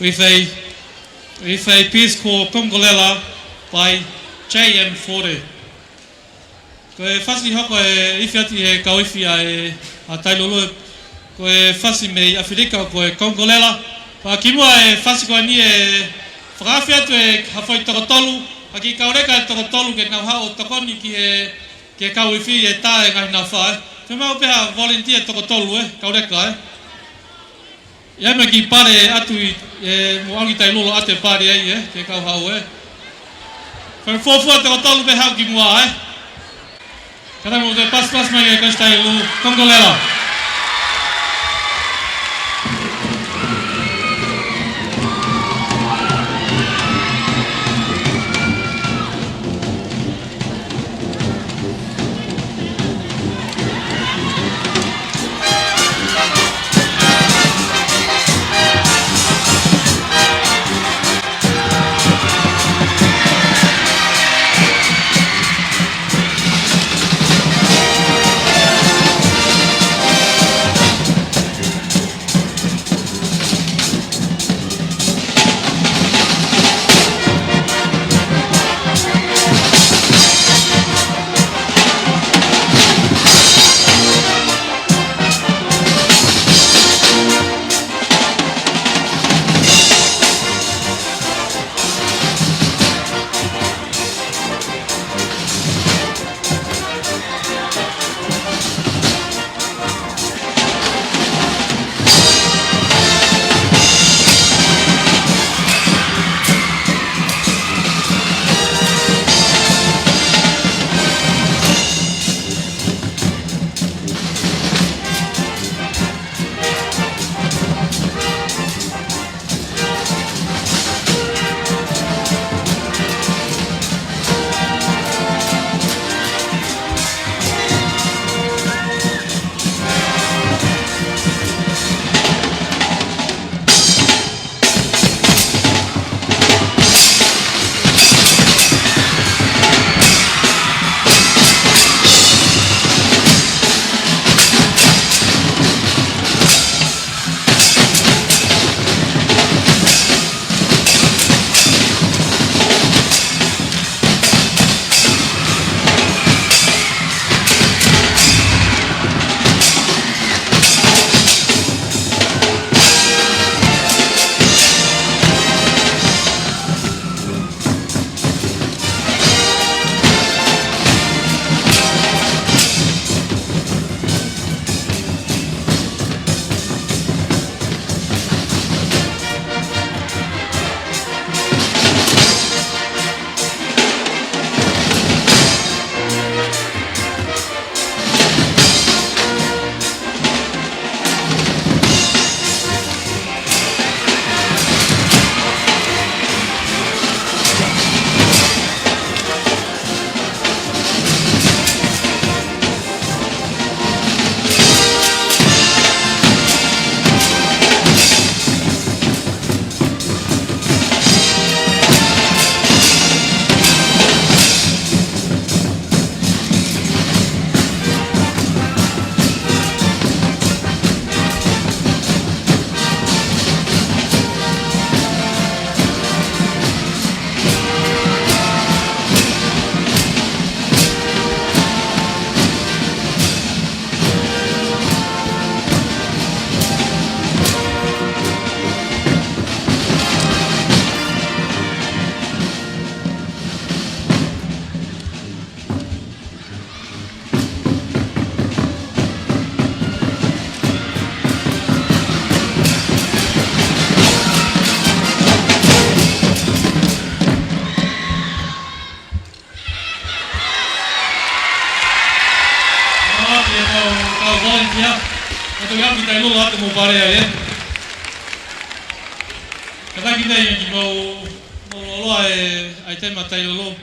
with a, with a piece called Kongolela by J M forty. Ko e fasi hoko ʻe ifi atu ʻe he kau ifi ʻa e, ʻa Tailulu, ko e fasi mei ʻAfilika ko e Kongolela. Pea kimuʻa e fasi ko eni ʻe fakaafe atu ʻe ha foʻi toko tolu, ha kiʻi kauleka ʻe toko tolu ke nau haʻu ʻo tokoni ki he, ki he kau ifi ʻi he tā e ngaahi nafa, ē. Fiemaʻu pē ha volunteer toko tolu, ē, kauleka, ē. ʻI ai mo e kiʻi pale ʻe ʻatu ʻi, ē, mo ʻAngi Tailulu ʻo ʻatu e pale ai, ē, ke kau haʻu, ē. Fakafuofua toko tolu pē haʻu kimuʻa, ē. Kātaki mou toe pasipasi mai ki he Kositailulu, Kongolela. ʻA, pea kau, kau volunteer. Kātaki ʻAngi Tailulu ʻo ʻatu mo pale ai, ē. Kātaki ʻEiki, mou, mou loloa e ʻaitema Tailulu.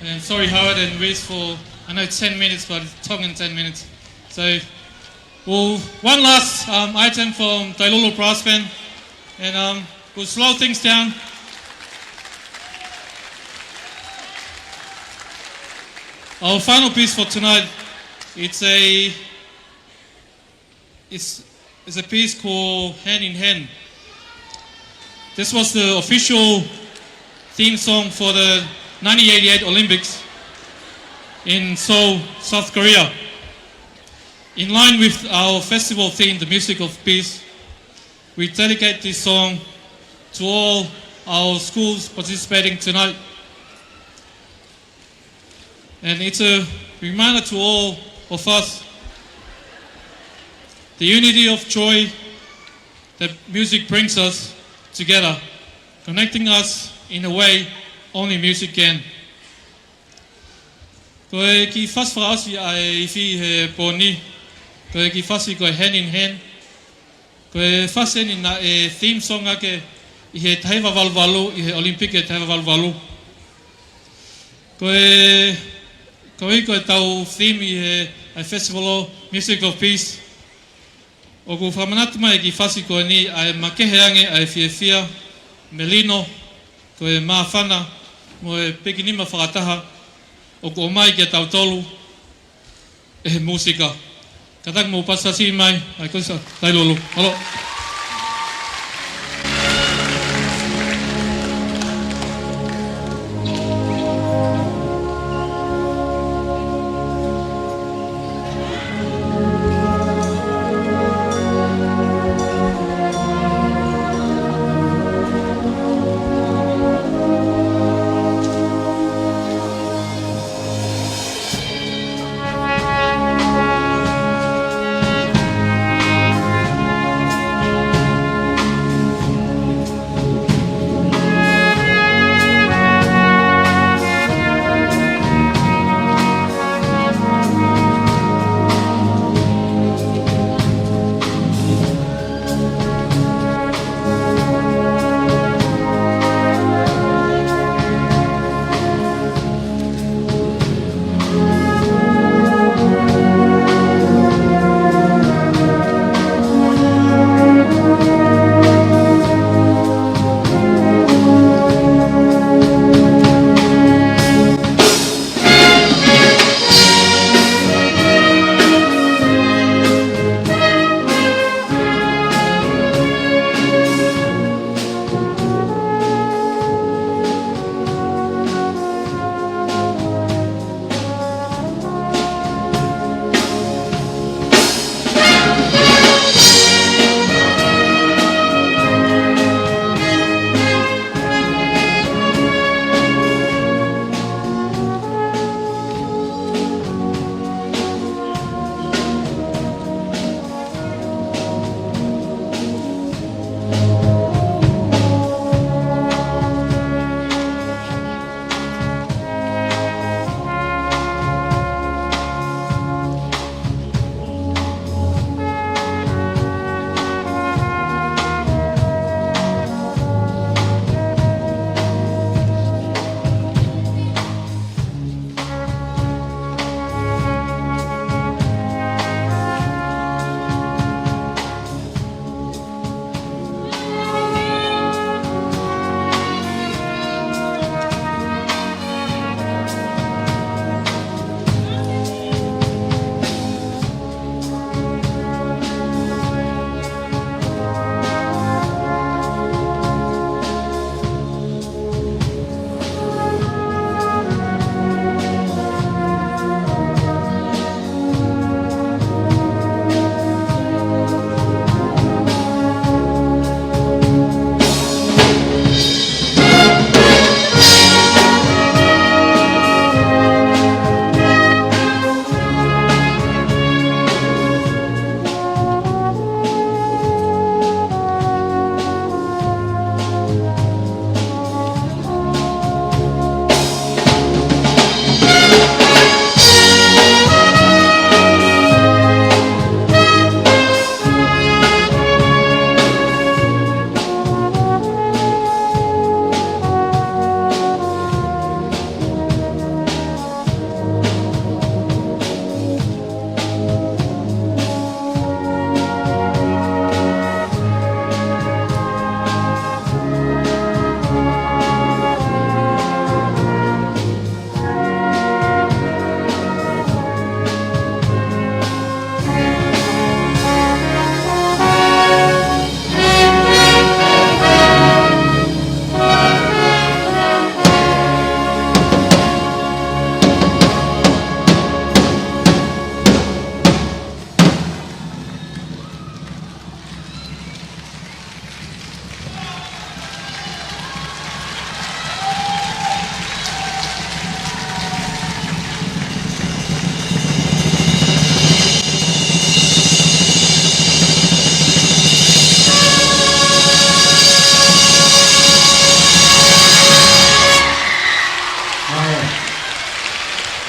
And sorry, Howard and Reese, for, I know, ten minutes, but it's Tongan ten minutes. So, well, one last, um, item from Tailulu Brass Band, and, um, we'll slow things down. Our final piece for tonight, it's a, It's, it's a piece called Hand in Hand. This was the official theme song for the nineteen eighty-eight Olympics in Seoul, South Korea. In line with our festival theme, the Music of Peace, we dedicate this song to all our schools participating tonight. And it's a reminder to all of us the unity of joy that music brings us together, connecting us in a way only music can. Ko e kiʻi fasi fakaʻosi ʻa e ifi he pō ni, ko e kiʻi fasi ko e Hand in Hand. Ko e fasi eni naʻe theme song ʻaki ʻi he taha hiva valu valu, ʻi he Olympic he taha hiva valu valu. Ko e, ko e, ko e tau theme ʻi he, ʻa e festival ʻo Music of Peace. ʻOku fakamanatu mai ʻe he kiʻi fasi ko eni ʻa e makehe ange ʻa e fiefia, melino, ko e māfana, mo e pikinima fakataha, ʻoku ʻomai kia tautolu ʻe he mūsika. Kātaki mou pasipasi mai, ʻa e ko e sa, Tailulu. Mālō.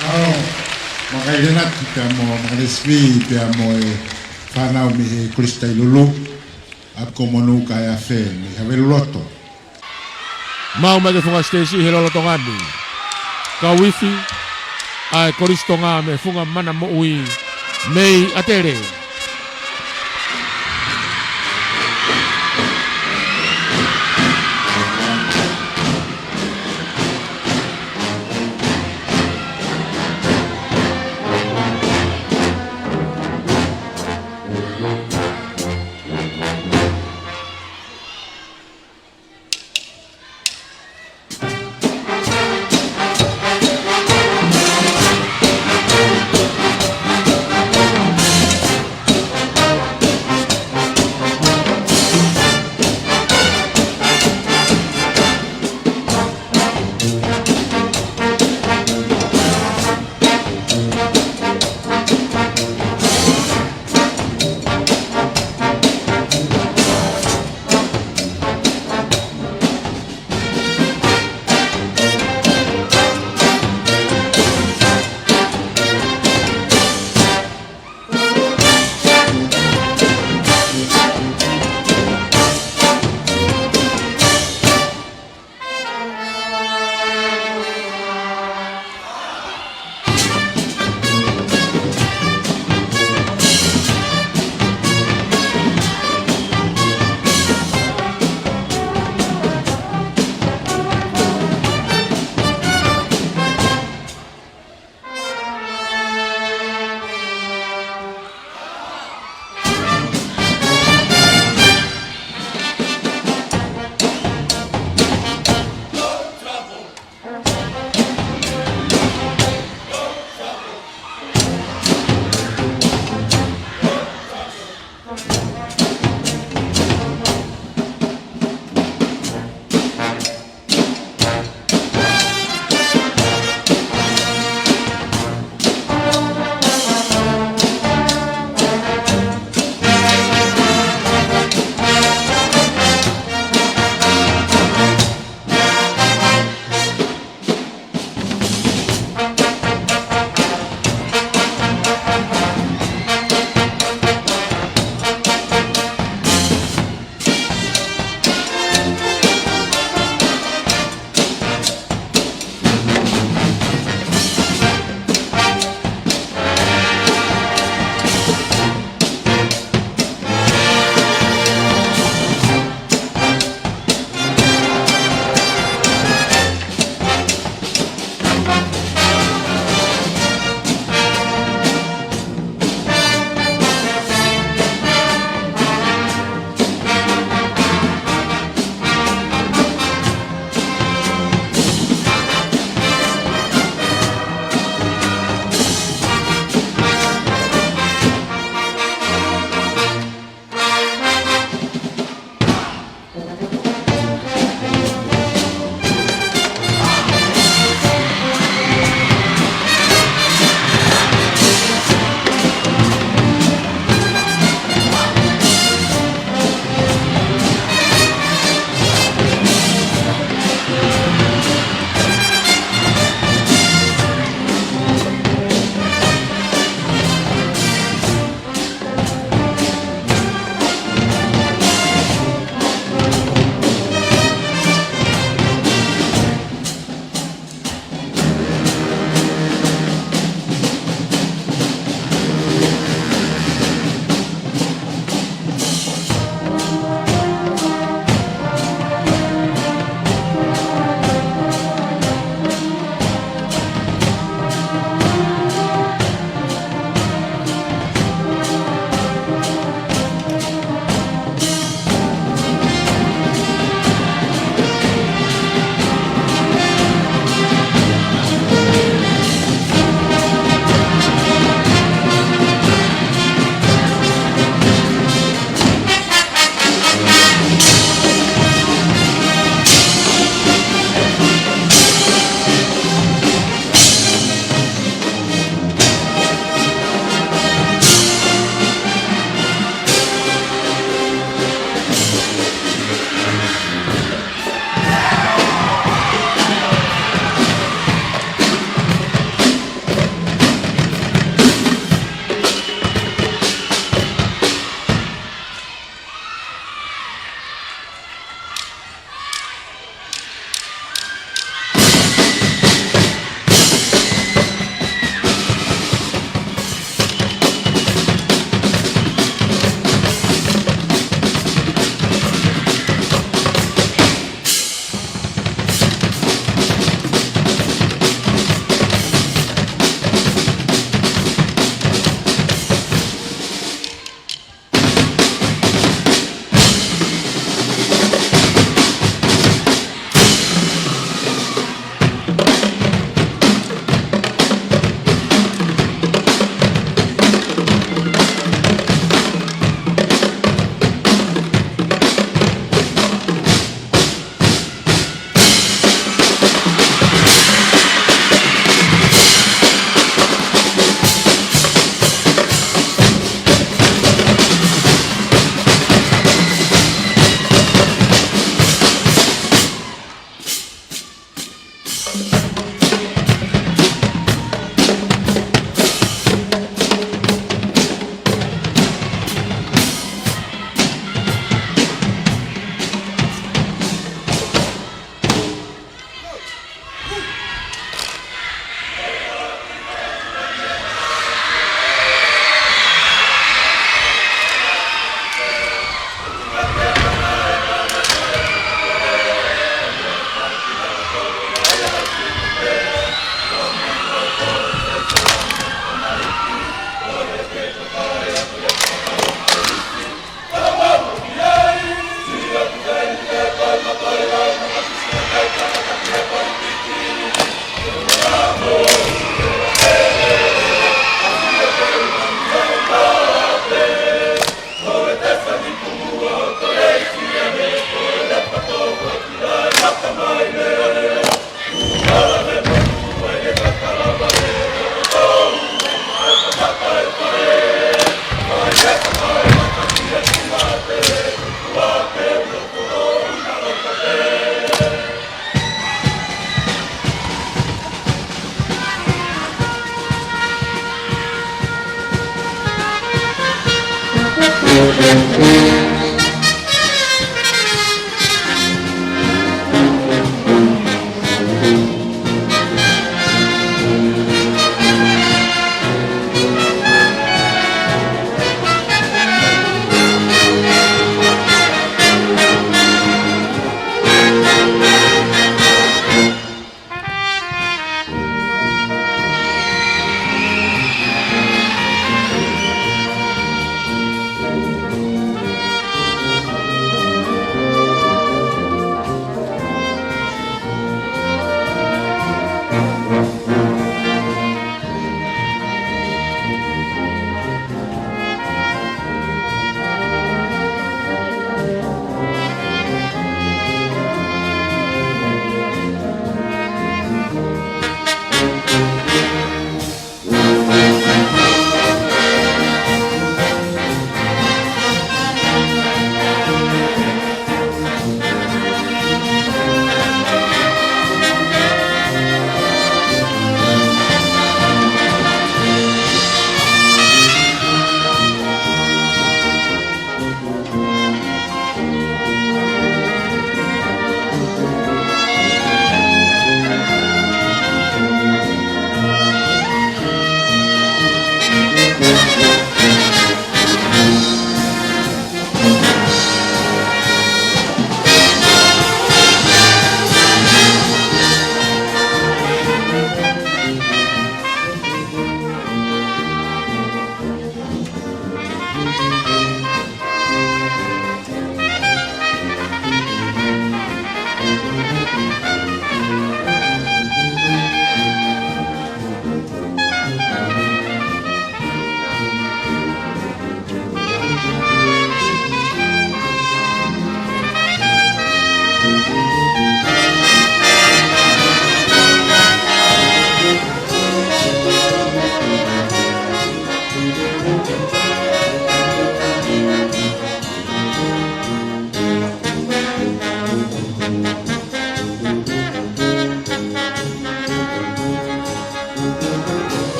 Ao, Makaʻi Lenati pea mo Makaʻi Sipi pea mo e fānau mei he Kolisi Tailulu, ʻapi ko Monū kae ʻAfe mei Haveluloto. Maʻu mai ki he funga siteisi he lolotonga ni, kau ifi ʻa e Kolisi Tonga mei he funga mana moʻui mei ʻAtele.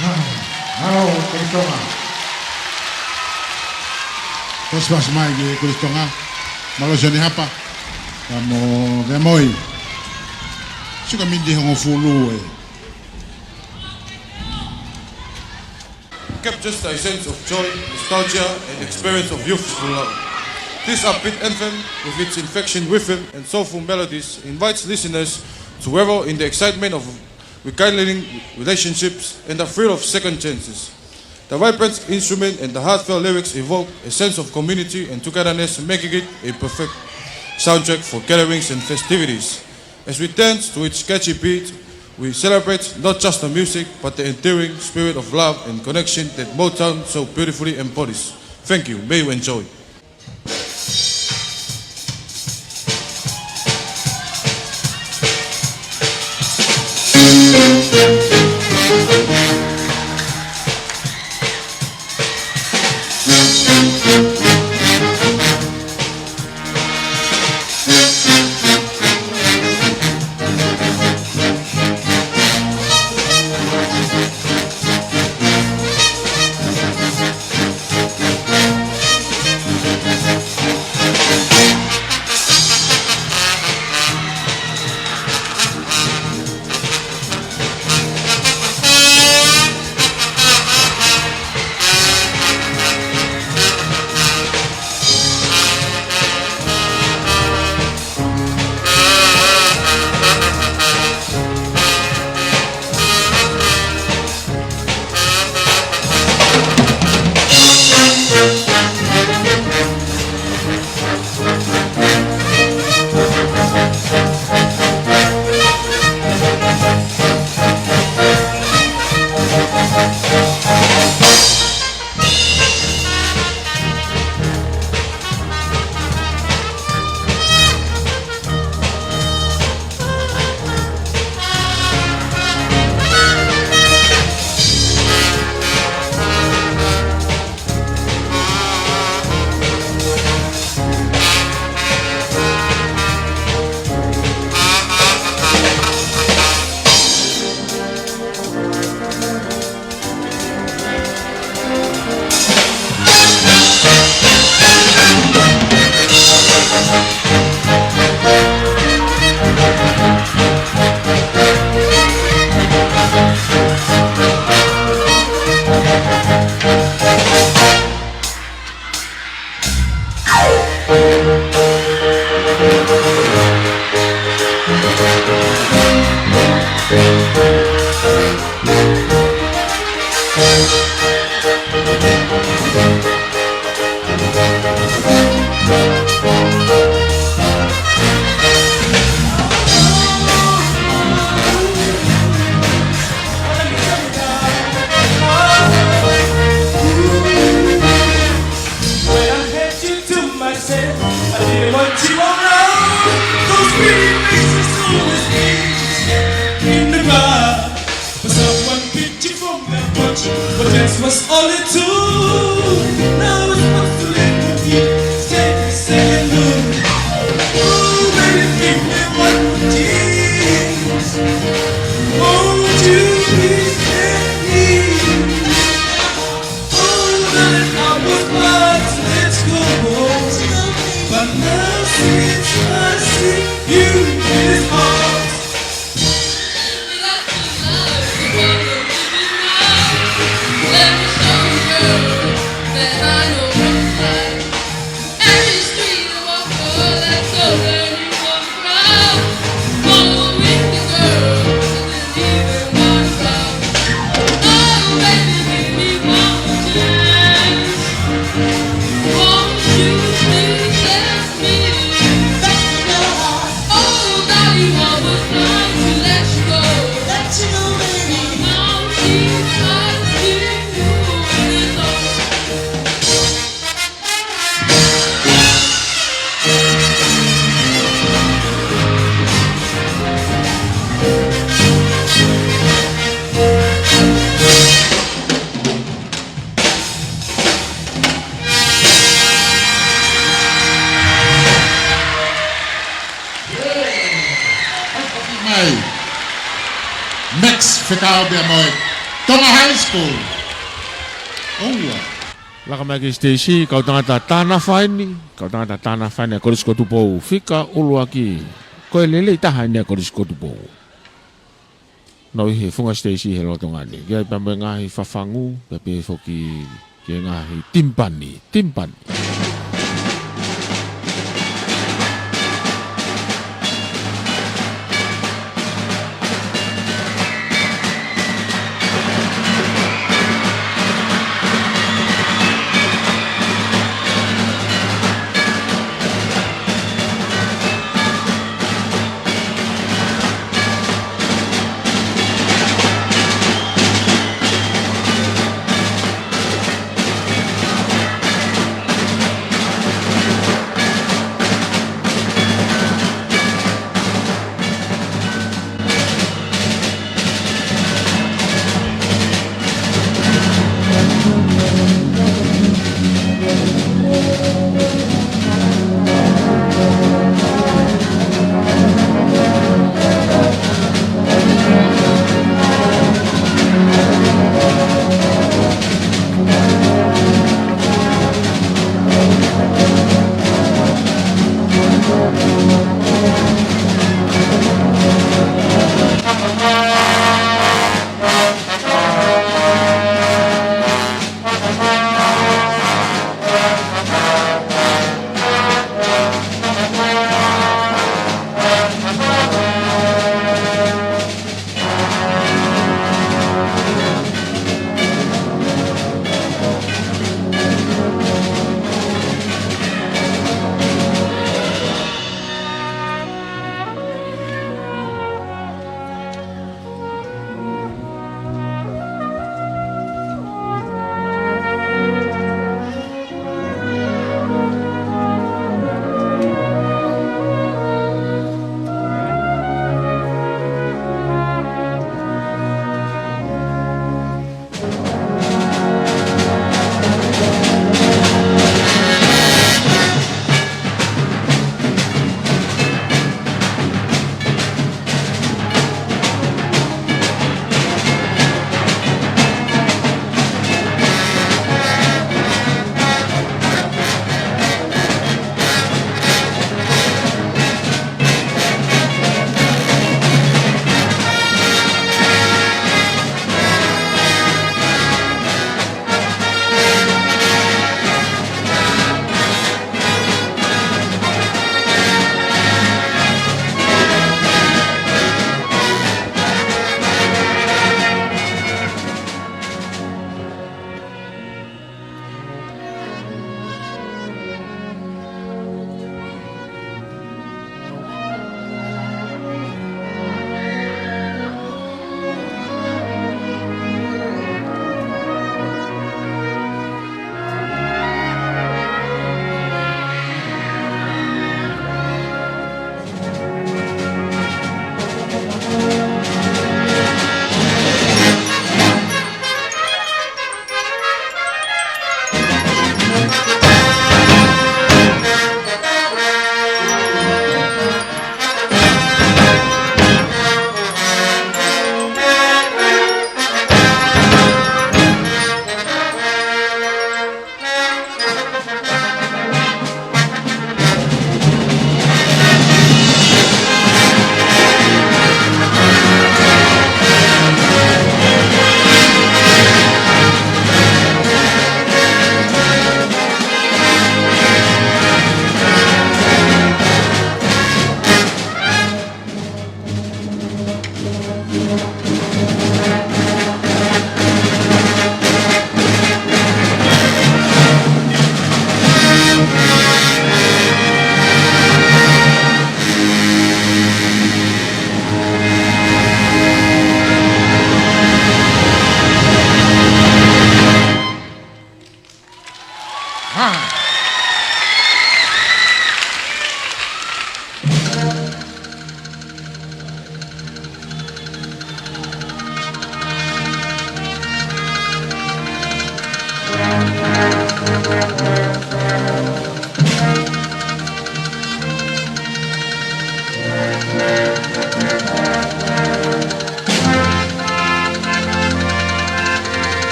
Hao, hao, Kolisi Tonga. Pasi, pasi mai ki he Kolisi Tonga. Mālō Sione Hapa. Ka mo Veamoi. Sio ki he miniti ʻe hongofulu ē. Captures a sense of joy, nostalgia, and experience of youthful love. This upbeat anthem, with its infectious rhythm and soulful melodies, invites listeners to revel in the excitement of rekindling relationships and the thrill of second chances. The vibrant instrument and the heartfelt lyrics evoke a sense of community and togetherness, making it a perfect soundtrack for gatherings and festivities. As we dance to its catchy beat, we celebrate not just the music, but the enduring spirit of love and connection that Motown so beautifully embodies. Thank you. May you enjoy. I didn't want you on love. Those pretty faces always be in the bar. But someone picked you from the bunch. But that was all it took. Now it's what's too late for me. Stay, stay alone. Oh, baby, give me one more kiss. Won't you please let me? Oh, darling, I was about to let you go, but now since I see you, it is hard. Let me show you, girl, that I know what's right. Every street I walk, girl, that's so dirty. Mai. Max fekau pea mo e Tonga High School. ʻOua. Laka mai ki he siteisi, kau tangata Tānafaini, kau tangata Tānafaini ʻa e Kolisi ko Tupou, fika ʻuluaki. Ko e lelei taha eni ʻa e Kolisi ko Tupou. Nau ʻi he funga siteisi he lolotonga ni. Ki ai pea mo e ngaahi fafangu, pea pehē foki ki he ngaahi timpani, timpani.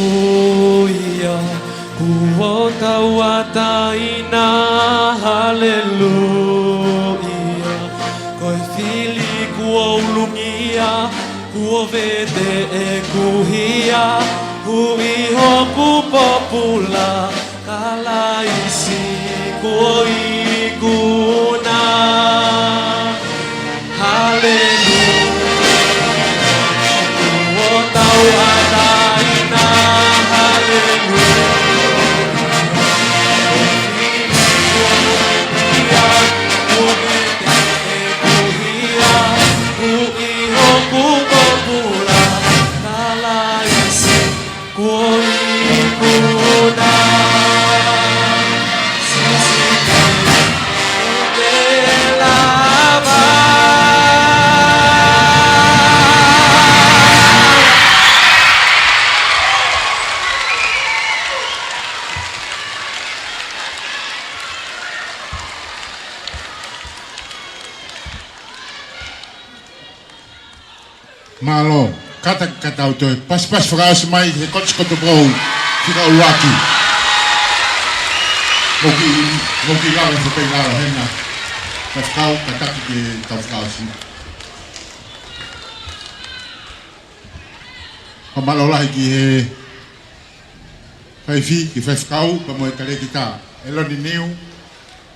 Haleluia, kuo tauʻatāina, haleluia. Ko e fili kuo ulungia, kuo vete ʻeku hia, huʻi hoku pōpula, Kalaisi kuo ikuna. Haleluia. Kuo tauʻatāina, haleluia. Huʻi hoku pōpula, Kalaisi kuo ikuna. Sisi ke lava. Mālō, kātaki ka tau toe pasipasi fakaʻosi mai he Kōti Kotopou fika ʻuluaki. Mou kiʻi, mou kiʻi lava, fakaʻi lava hena. Faifekau, kātaki ke tau fakaʻosi. Fakamālō lahi ki he faifi, ki he faifekau, pea mo e talēkita, ʻEloni Niu,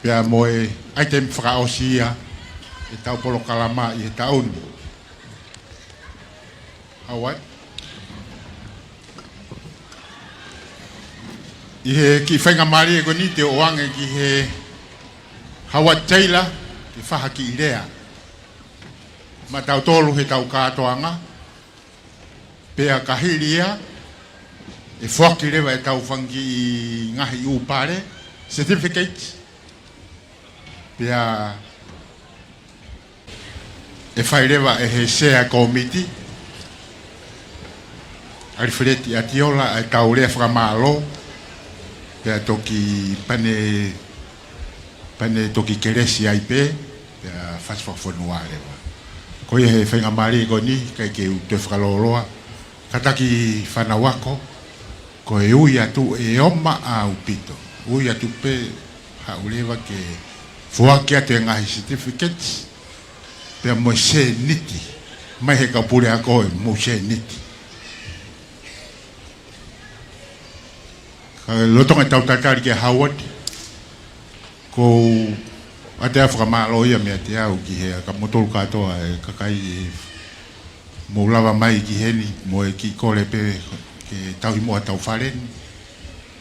pea mo e ʻaitemi fakaʻosi ia ʻetau polokalama ʻi he taʻu ni. Hawaii. ʻI he kiʻi faingamālie ko eni te u ʻoange ki he Howard Taylor, ke fai ha kiʻi lea maʻatautolu heʻetau kātoanga, pea ka hili ia, ʻe foaki leva ʻetau fanga kiʻi ngaahi ʻū pale, certificate, pea ʻe fai leva ʻe he sea kōmiti, ʻAlifeleti ʻAtiola, ʻetau lea fakamālō, pea toki pane, pane toki kelesi ai pē, pea fasi fakafonua leva. Ko ia he faingamālie ko eni, ʻikai ke u toe fakalōloa. Kātaki fānau ako, ko e ui atu ʻe ʻoma ʻaupito. Ui atu pē haʻu leva ke foaki atu e ngaahi certificates, pea mo e sēniti. Mai he kau puleako ʻe mou sēniti. Ka lolotonga ʻetau tatali kia Howard, ʻoku ou ʻoatu ʻa e fakamālō ia meiate au ki he, ʻa kimoutolu kātoa e kakai ʻoku mou lava mai ki heni, mo e kiʻi kole pē ke tauhi muʻa hotau fale ni.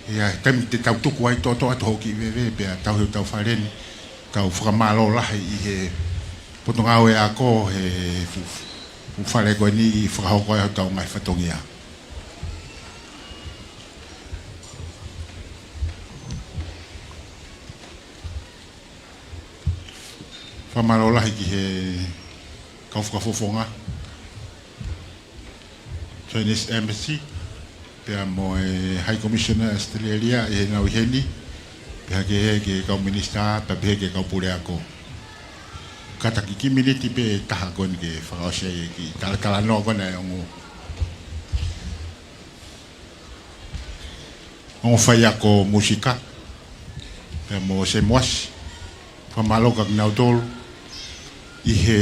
ʻI he taimi te tau tuku ai, toʻotoʻo atu hoʻo kiʻi veve, pea tauhi hotau fale ni. Tau fakamālō lahi ʻi he Potungāue Ako he fuʻu, fuʻu fale ko eni ʻi he fakahoko ai hotau ngaahi fatongia. Fakamālō lahi ki he kau fakafofonga, Chinese Embassy, pea mo e High Commissioner Australia ʻi heʻenau ʻi heni, pea kehe ki he kau minisitā, pea pehē ki he kau puleako. Kātaki kiʻi miniti pē ʻe taha ko eni ke fakaʻosi ai e kiʻi talatalanoa ko ena ʻa e ongo ongo faiako mūsika, pea mo Semuasi. Fakamālō kia kinautolu ʻi he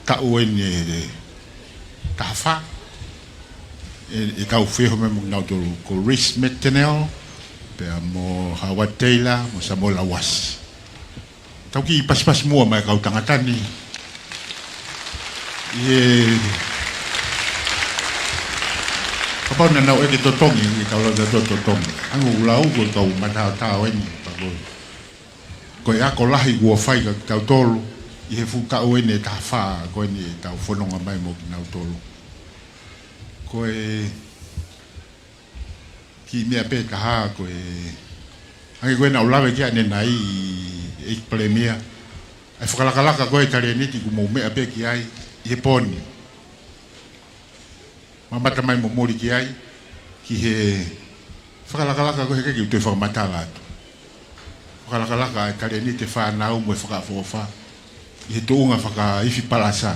taʻu eni ʻe taha fā, ʻe, ʻe tau feohi mai mo kinautolu, ko Rhys McDaniel, pea mo Howard Taylor, mo Samuela Uasi. Tau kiʻi pasipasi muʻa mai kau tangata ni. ʻI he, kapau naʻa nau ʻeke totongi, ʻi he kau lau tau totongi. Angu lau ko e kau mataotao eni, pea ko e, ko e ako lahi kuo fai kia kitautolu ʻi he fuʻu taʻu eni ʻe taha fā, ko eni ʻetau fononga mai mo kinautolu. Ko e kiʻi meʻa pē ʻe taha ko e, hangē ko ē naʻa ku lave ki ai ʻanenai, ʻEiki Palēmia, ʻa e fakalakalaka ko ē ʻa e talēniti ʻoku mou meʻa pē ki ai ʻi he pō ni. Mamata mai mo moli ki ai, ki he fakalakalaka ko ē he ʻikai ke u toe fakamatala atu. Fakalakalaka ʻa e talēniti ʻa e fānau mo e fakaʻofoʻofa ʻi he tuʻunga fakaifi palasa.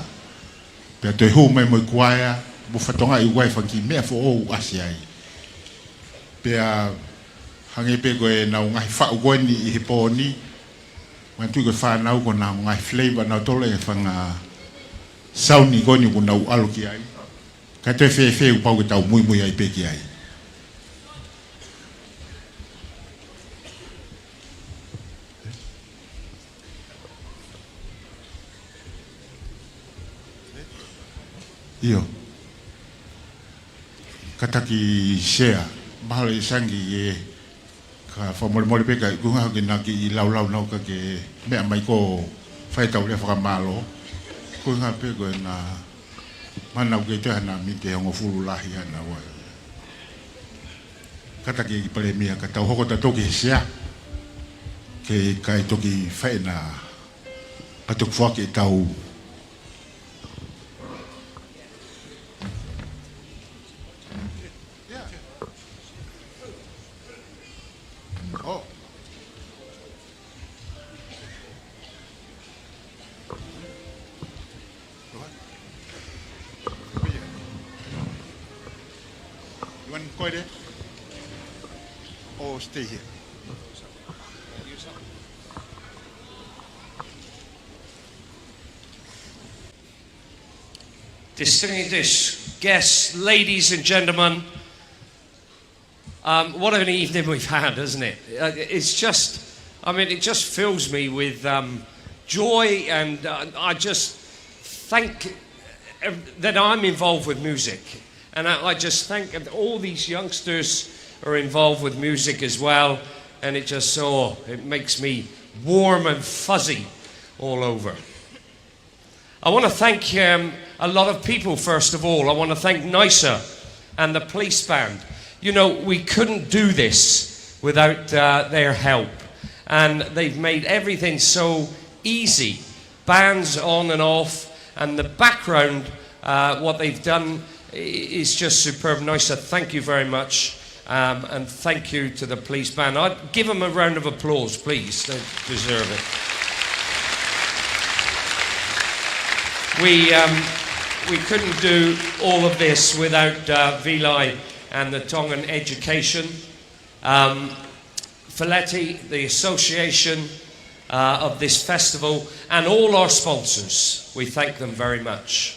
Pea toe hū mai mo e kuaea, mo fatongia ʻi he kuaea fanga kiʻi meʻa foʻou ʻoku ʻasi ai. Pea hangē pē ko ʻenau ngaahi faʻu ko eni ʻi he pō ni, manatuʻi ko e fānau ko ʻenau ngaahi flavor ʻanautolu e fanga sauni ko eni ʻoku nau ʻalu ki ai. Ka toe fēfē ʻoku pau ke tau muimui ai pē ki ai. ʻIo. Kātaki Sea, mahalo ʻe sangi e, ka fakamolemole pē ka ʻoku ʻikai ke na kiʻi laulau naʻa ku ʻikai ke meʻa mai ko e fai ʻetau lea fakamālō. Ko e ʻuhinga pē ko ʻena mana ʻoku ʻikai toe hana mite hongofulu lahi hana ua. Kātaki ʻEiki Palēmia ka tau hoko tautolu ki he Sea, ke kai toki fai ʻena patoki foaki ʻetau. Oh. You want to go there? Or stay here? Distinguished guests, ladies and gentlemen, um, what an evening we've had, isn't it? Uh, it's just, I mean, it just fills me with, um, joy, and, uh, I just thank, uh, that I'm involved with music. And I, I just thank all these youngsters are involved with music as well. And it just, oh, it makes me warm and fuzzy all over. I want to thank, um, a lot of people, first of all. I want to thank NYSSA and the police band. You know, we couldn't do this without, uh, their help. And they've made everything so easy. Bands on and off, and the background, uh, what they've done i-, is just superb. NYSSA, thank you very much. Um, and thank you to the police band. I'd give them a round of applause, please. They deserve it. We, um, we couldn't do all of this without, uh, Vili and the Tongan Education. Um, Feleti, the association, uh, of this festival, and all our sponsors. We thank them very much.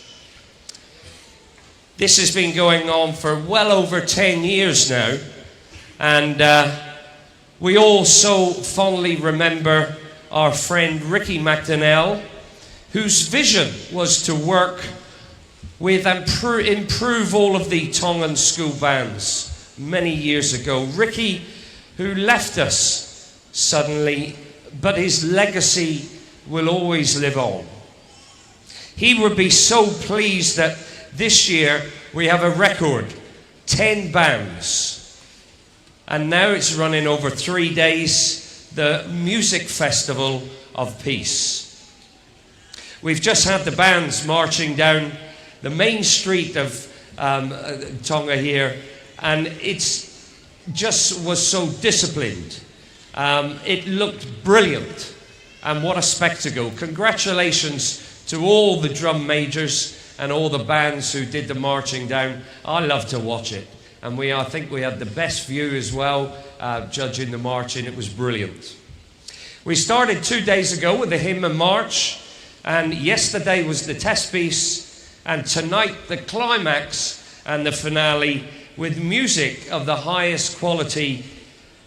This has been going on for well over ten years now, and, uh, we all so fondly remember our friend Ricky McDonnell, whose vision was to work with and pr-, improve all of the Tongan school bands many years ago. Ricky, who left us suddenly, but his legacy will always live on. He would be so pleased that this year we have a record ten bands. And now it's running over three days, the Music Festival of Peace. We've just had the bands marching down the main street of, um, uh, Tonga here, and it's just was so disciplined. Um, it looked brilliant, and what a spectacle. Congratulations to all the drum majors and all the bands who did the marching down. I love to watch it, and we, I think we had the best view as well, uh, judging the marching. It was brilliant. We started two days ago with the hymn and march, and yesterday was the test piece, and tonight the climax and the finale with music of the highest quality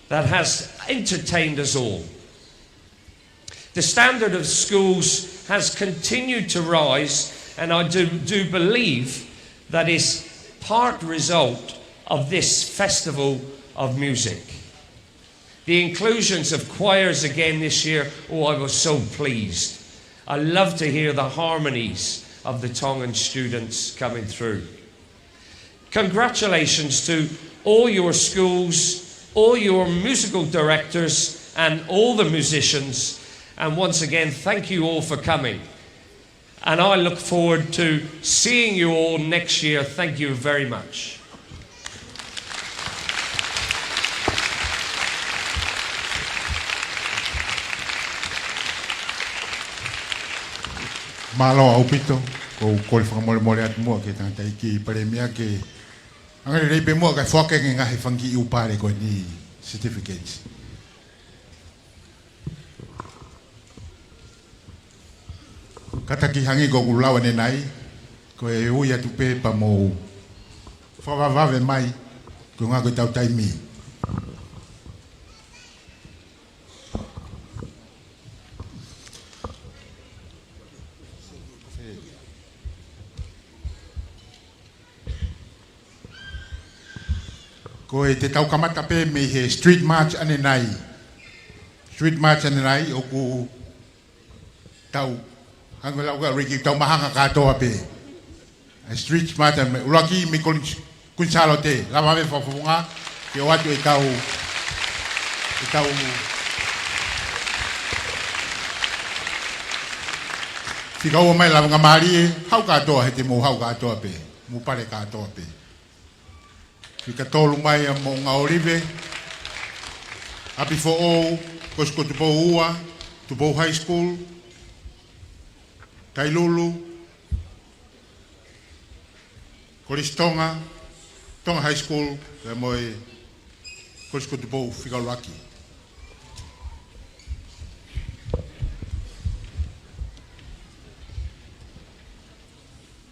that has entertained us all. The standard of schools has continued to rise, and I do, do believe that is part result of this festival of music. The inclusions of choirs again this year, oh, I was so pleased. I love to hear the harmonies of the Tongan students coming through. Congratulations to all your schools, all your musical directors, and all the musicians. And once again, thank you all for coming. And I look forward to seeing you all next year. Thank you very much. Mālō ʻaupito, ʻoku ou kole fakamolemole atu muʻa ki he tangataʻeiki Palēmia ke ʻangalelei pē muʻa kae foaki ange e ngaahi fanga kiʻi ʻū pale ko eni, certificates. Kātaki hangē ko ʻeku lau ʻanenai, ko e ui atu pē pea mou fakavavevave mai, koeʻuhi ko ʻetau taimi. Ko e te tau kamata pē mei he Street March ʻanenai. Street March ʻanenai, ʻoku tau, hangē ko e lau ko ē ʻa Ricky, tau mahanga kātoa pē. ʻA e Street March mei, ʻuluaki mei Kuini-, Kuini Sālote, lava pē fakafofonga, ke ʻoatu ʻetau, ʻetau fika ua mai, lavengamālie, haʻu kātoa, he te mou haʻu kātoa pē, mou pale kātoa pē. Fika tolu mai ʻa Moʻunga ʻŌlive, ʻApifoʻou, Kolisi ko Tupou Ua, Tupou High School, Tailulu, Kolisi Tonga, Tonga High School, pea mo e Kolisi ko Tupou fika ʻuluaki.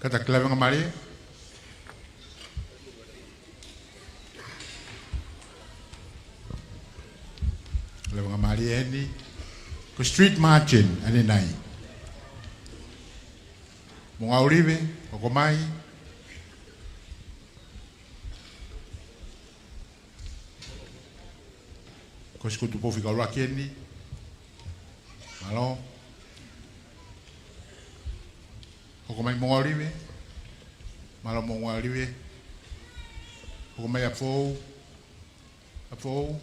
Kātaki, lavengamālie. Lavengamālie eni. Ko e Street March ʻanenai. Moʻunga ʻŌlive, hoko mai. Kolisi ko Tupou fika ʻuluaki eni. Mālō. Hoko mai Moʻunga ʻŌlive. Mālō Moʻunga ʻŌlive. Hoko mai ʻApifoʻou. ʻApifoʻou.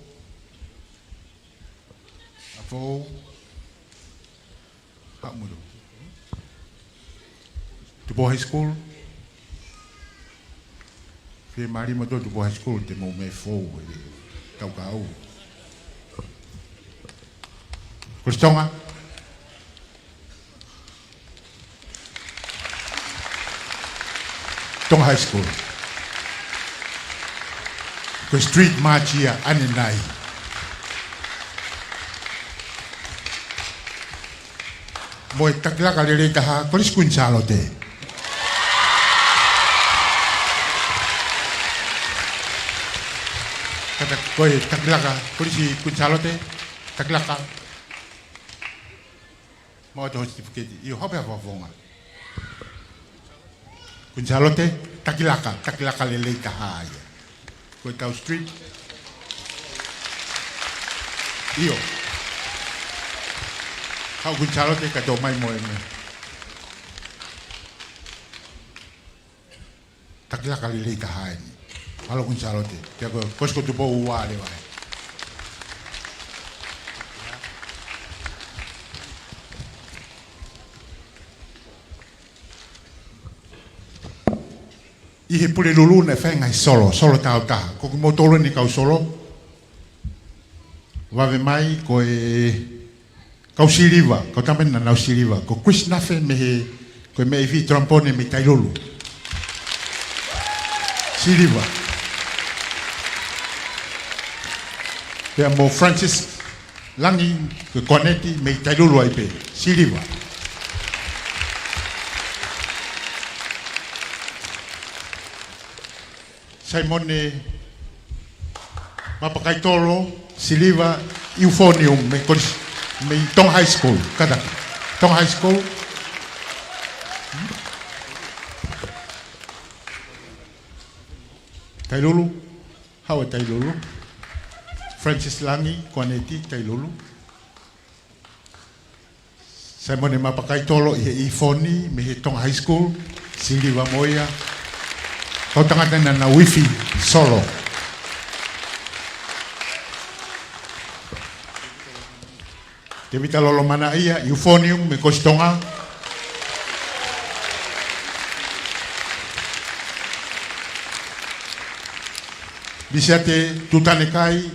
ʻApifoʻou. Haʻu mo Tupou High School. Fiemālie mo Tupou High School, te mou meʻa fou, he tau kau. Kolisi Tonga. Tonga High School. Ko e street march ia ʻanenai. Mo e takilaka lelei taha, Kolisi Kuini Sālote. Kata ko e takilaka, Kolisi Kuini Sālote, takilaka. Mau ʻoatu ho certificate, ʻio, haʻu pē ha fakafofonga. Kuini Sālote, takilaka, takilaka lelei taha ia. Ko e tau street. ʻIo. Haʻu Kuini Sālote, kae tō mai mo e meʻa. Takilaka lelei taha eni. Mālō Kuini Sālote. Pea ko, Kolisi ko Tupou Ua leva ē. ʻI he Pulelulu naʻe fai e ngaahi solo, solo tāutaha. Ko kimoutolu eni kau solo. Vave mai ko e kau siliva, kau tama eni naʻa nau siliva. Ko Chris Nafe mei he, ko e meʻa ifi trombone mei Tailulu. Siliva. Pea mo Francis Langi, ko e koneti mei Tailulu ai pē. Siliva. Saimone Mapakaitolo, siliva, euphonium, mei Kolisi, mei Tonga High School, kata. Tonga High School. Tailulu, haʻu e Tailulu. Francis Langi, koneti, Tailulu. Saimone Mapakaitolo ʻi he euphony mei he Tonga High School, siliva mo ia. Kau tangata naʻa nau ifi solo. Tēvita Lolomanaʻia, euphonium mei Kolisi Tonga. Lisiate Tutanekai,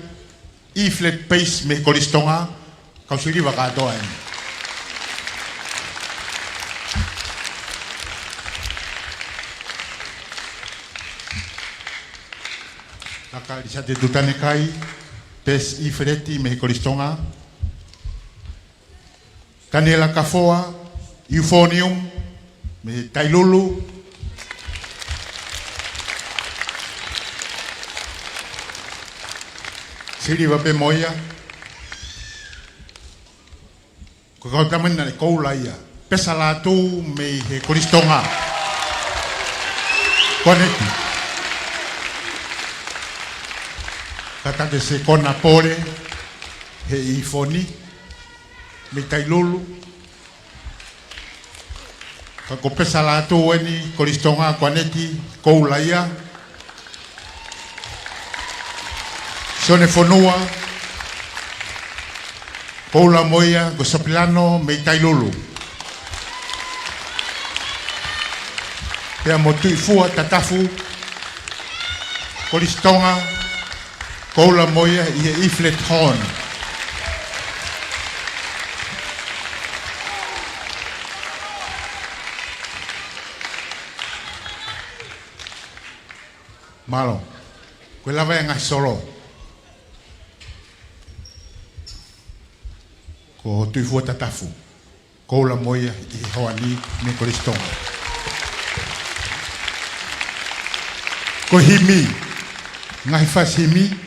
E flat bass mei Kolisi Tonga, kau siliva kātoa eni. Laka Lisiate Tutanekai, bass E flat mei Kolisi Tonga. Taniela Kafoa, euphonium, mei Tailulu. Siliva pē mo ia. Ko e kau tama eni naʻe koula ia. Pesa Lātū mei he Kolisi Tonga. Koneti. Katake Sekona Pole, he euphony, mei Tailulu. Ka ko Pesa Lātū eni, Kolisi Tonga, koneti, koula ia. Sione Fonua, koula mo ia, ko e soprano mei Tailulu. Pea mo Tuʻifua Tatafu, Kolisi Tonga, koula mo ia ʻi he E flat horn. Mālō. Ko e lava e ngaahi solo. Ko Tuʻifua Tatafu. Koula mo ia ʻi he hoani mei Kolisi Tonga. Ko e himi, ngaahi fasi himi,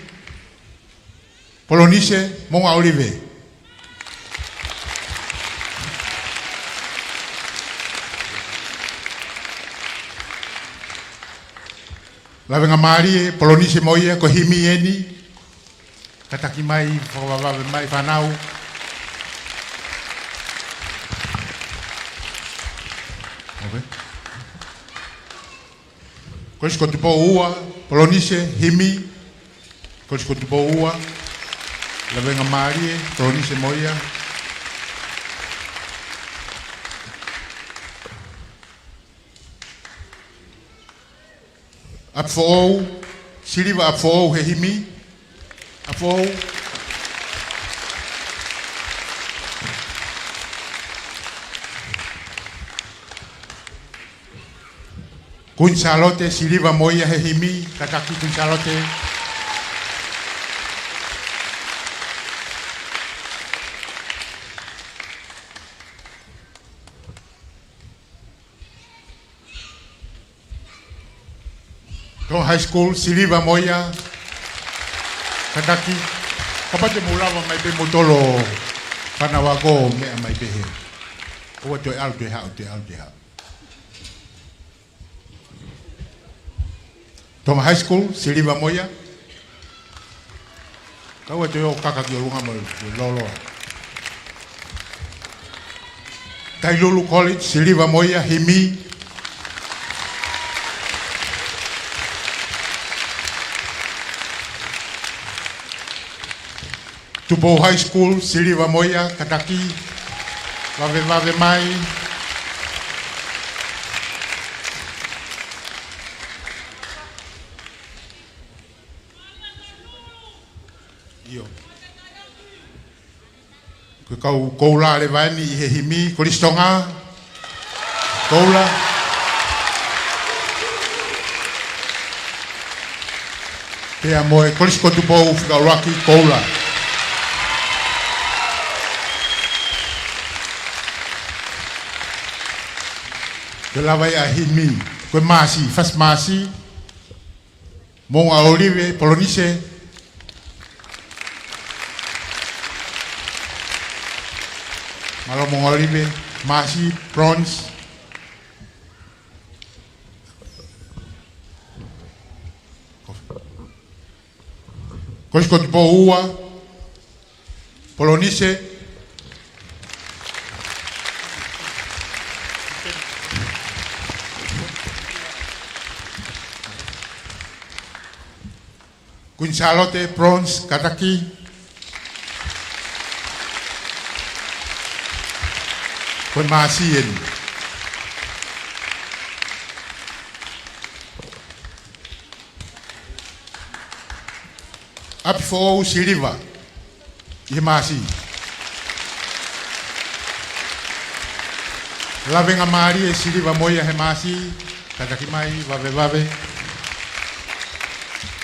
Polonise Moʻunga ʻŌlive. Lavengamālie, Polonise mo ia, ko e himi eni. Kātaki mai, fakavavevave mai fānau. Okay. Kolisi ko Tupou Ua, Polonise, himi. Kolisi ko Tupou Ua, Lavengamālie, Polonise mo ia. ʻApifoʻou, siliva ʻApifoʻou he himi. ʻApifoʻou. Kuini Sālote, siliva mo ia he himi, kātaki Kuini Sālote. Tonga High School, siliva mo ia, kātaki. Kapau te mou lava mai pē mou tolo fānau ako meʻa mai pē he. ʻOua toe ʻalu toe haʻu, toe ʻalu toe haʻu. Tonga High School, siliva mo ia. Kau atu ʻo kaka ki ʻolunga mo loloa. Tailulu College, siliva mo ia, himi. Tupou High School, siliva mo ia, kātaki, vavevave mai. ʻIo. Ko e kau koula leva eni ʻi he himi, Kolisi Tonga. Koula. Pea mo e Kolisi ko Tupou fika ʻuluaki, koula. Ko e lava ia himi, ko e māsi, first māsi. Moʻunga ʻŌlive, Polonise. Mālō Moʻunga ʻŌlive, māsi, bronze. Kolisi ko Tupou ua, Polonise. Kuini Sālote, bronze, kātaki. Ko e māsi eni. ʻApifoʻou, siliva ʻi he māsi. Lavengamālie, siliva mo ia he māsi, kātaki mai, vavevave.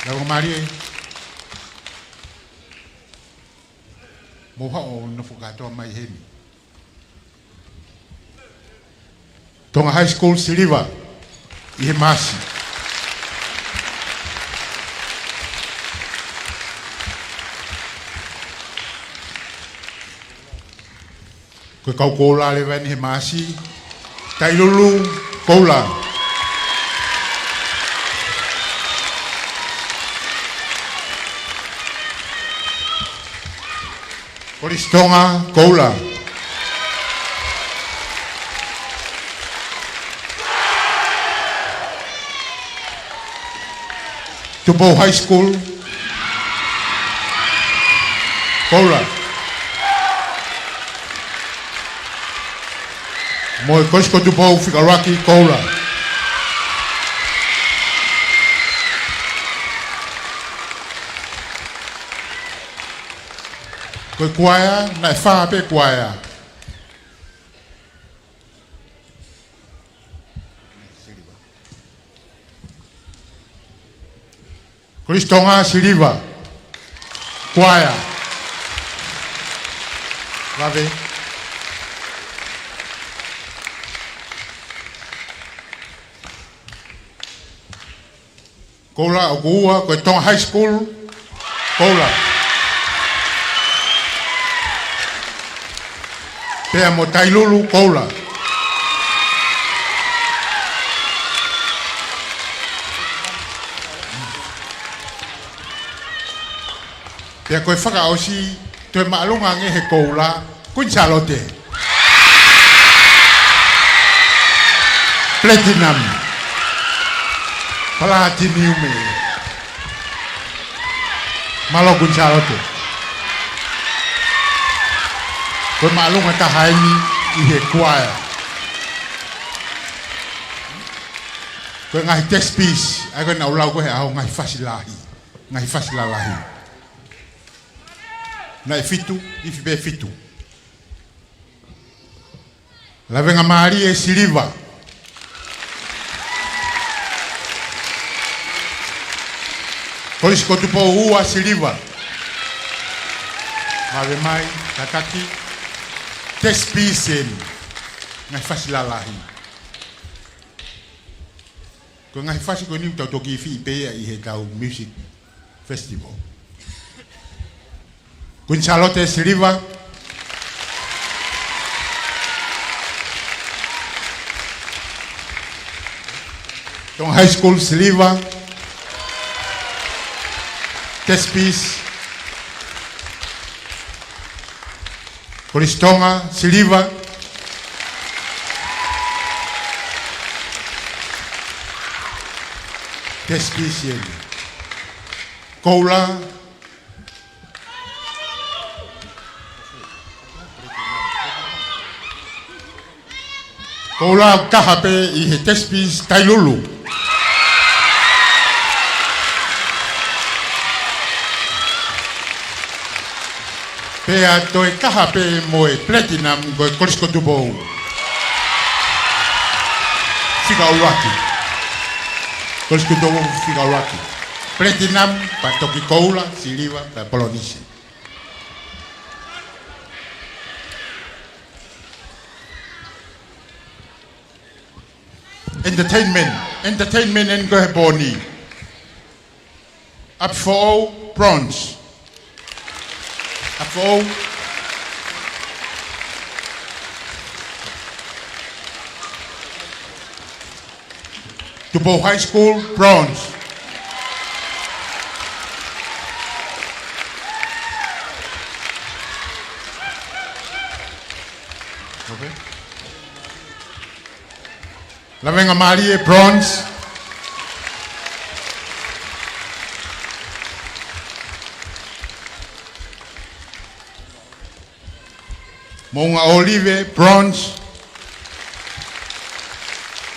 Lavengamālie. Mou haʻu ʻo nofo kātoa mai heni. Tonga High School, siliva ʻi he māsi. Ko e kau koula leva eni he māsi. Tailulu, koula. Kolisi Tonga, koula. Tupou High School, koula. Mo e Kolisi ko Tupou fika ʻuluaki, koula. Ko e kuaea, naʻe fā pē kuaea. Kolisi Tonga, siliva. Kuaea. Vave. Koula ʻoku ua, ko e Tonga High School, koula. Pea mo Tailulu, koula. Pea ko e fakaʻosi, toe māʻolunga ange he koula, Kuini Sālote. Platinum. Palatiniume. Mālō Kuini Sālote. Ko e māʻolunga taha eni ʻi he kuaea. Ko e ngaahi test piece, ʻa ia ko e naʻa ku lau ko e ʻaho ngaahi fasi lahi. Ngaahi fasi lalahi. Naʻe fitu, ifi pē fitu. Lavengamālie, siliva. Kolisi ko Tupou Ua, siliva. Vave mai, tataki. Test piece eni. Ngaahi fasi lalahi. Ko e ngaahi fasi ko eni ʻoku tau toki fiʻi pē ia ʻi heʻetau music festival. Kuini Sālote, siliva. Tonga High School, siliva. Test piece. Kolisi Tonga, siliva. Test piece eni. Koula. Koula, kaha pē ʻi he test piece. Tailulu. Pea toe kaha pē mo e platinum, ko e Kolisi ko Tupou. Fika ʻuluaki. Kolisi ko Tupou fika ʻuluaki. Platinum, pea toki koula, siliva, pea polonise. Entertainment. Entertainment eni ko e he pō ni. ʻApifoʻou, bronze. ʻApifoʻou. Tupou High School, bronze. Okay. Lavengamālie, bronze. Moʻunga ʻŌlive, bronze.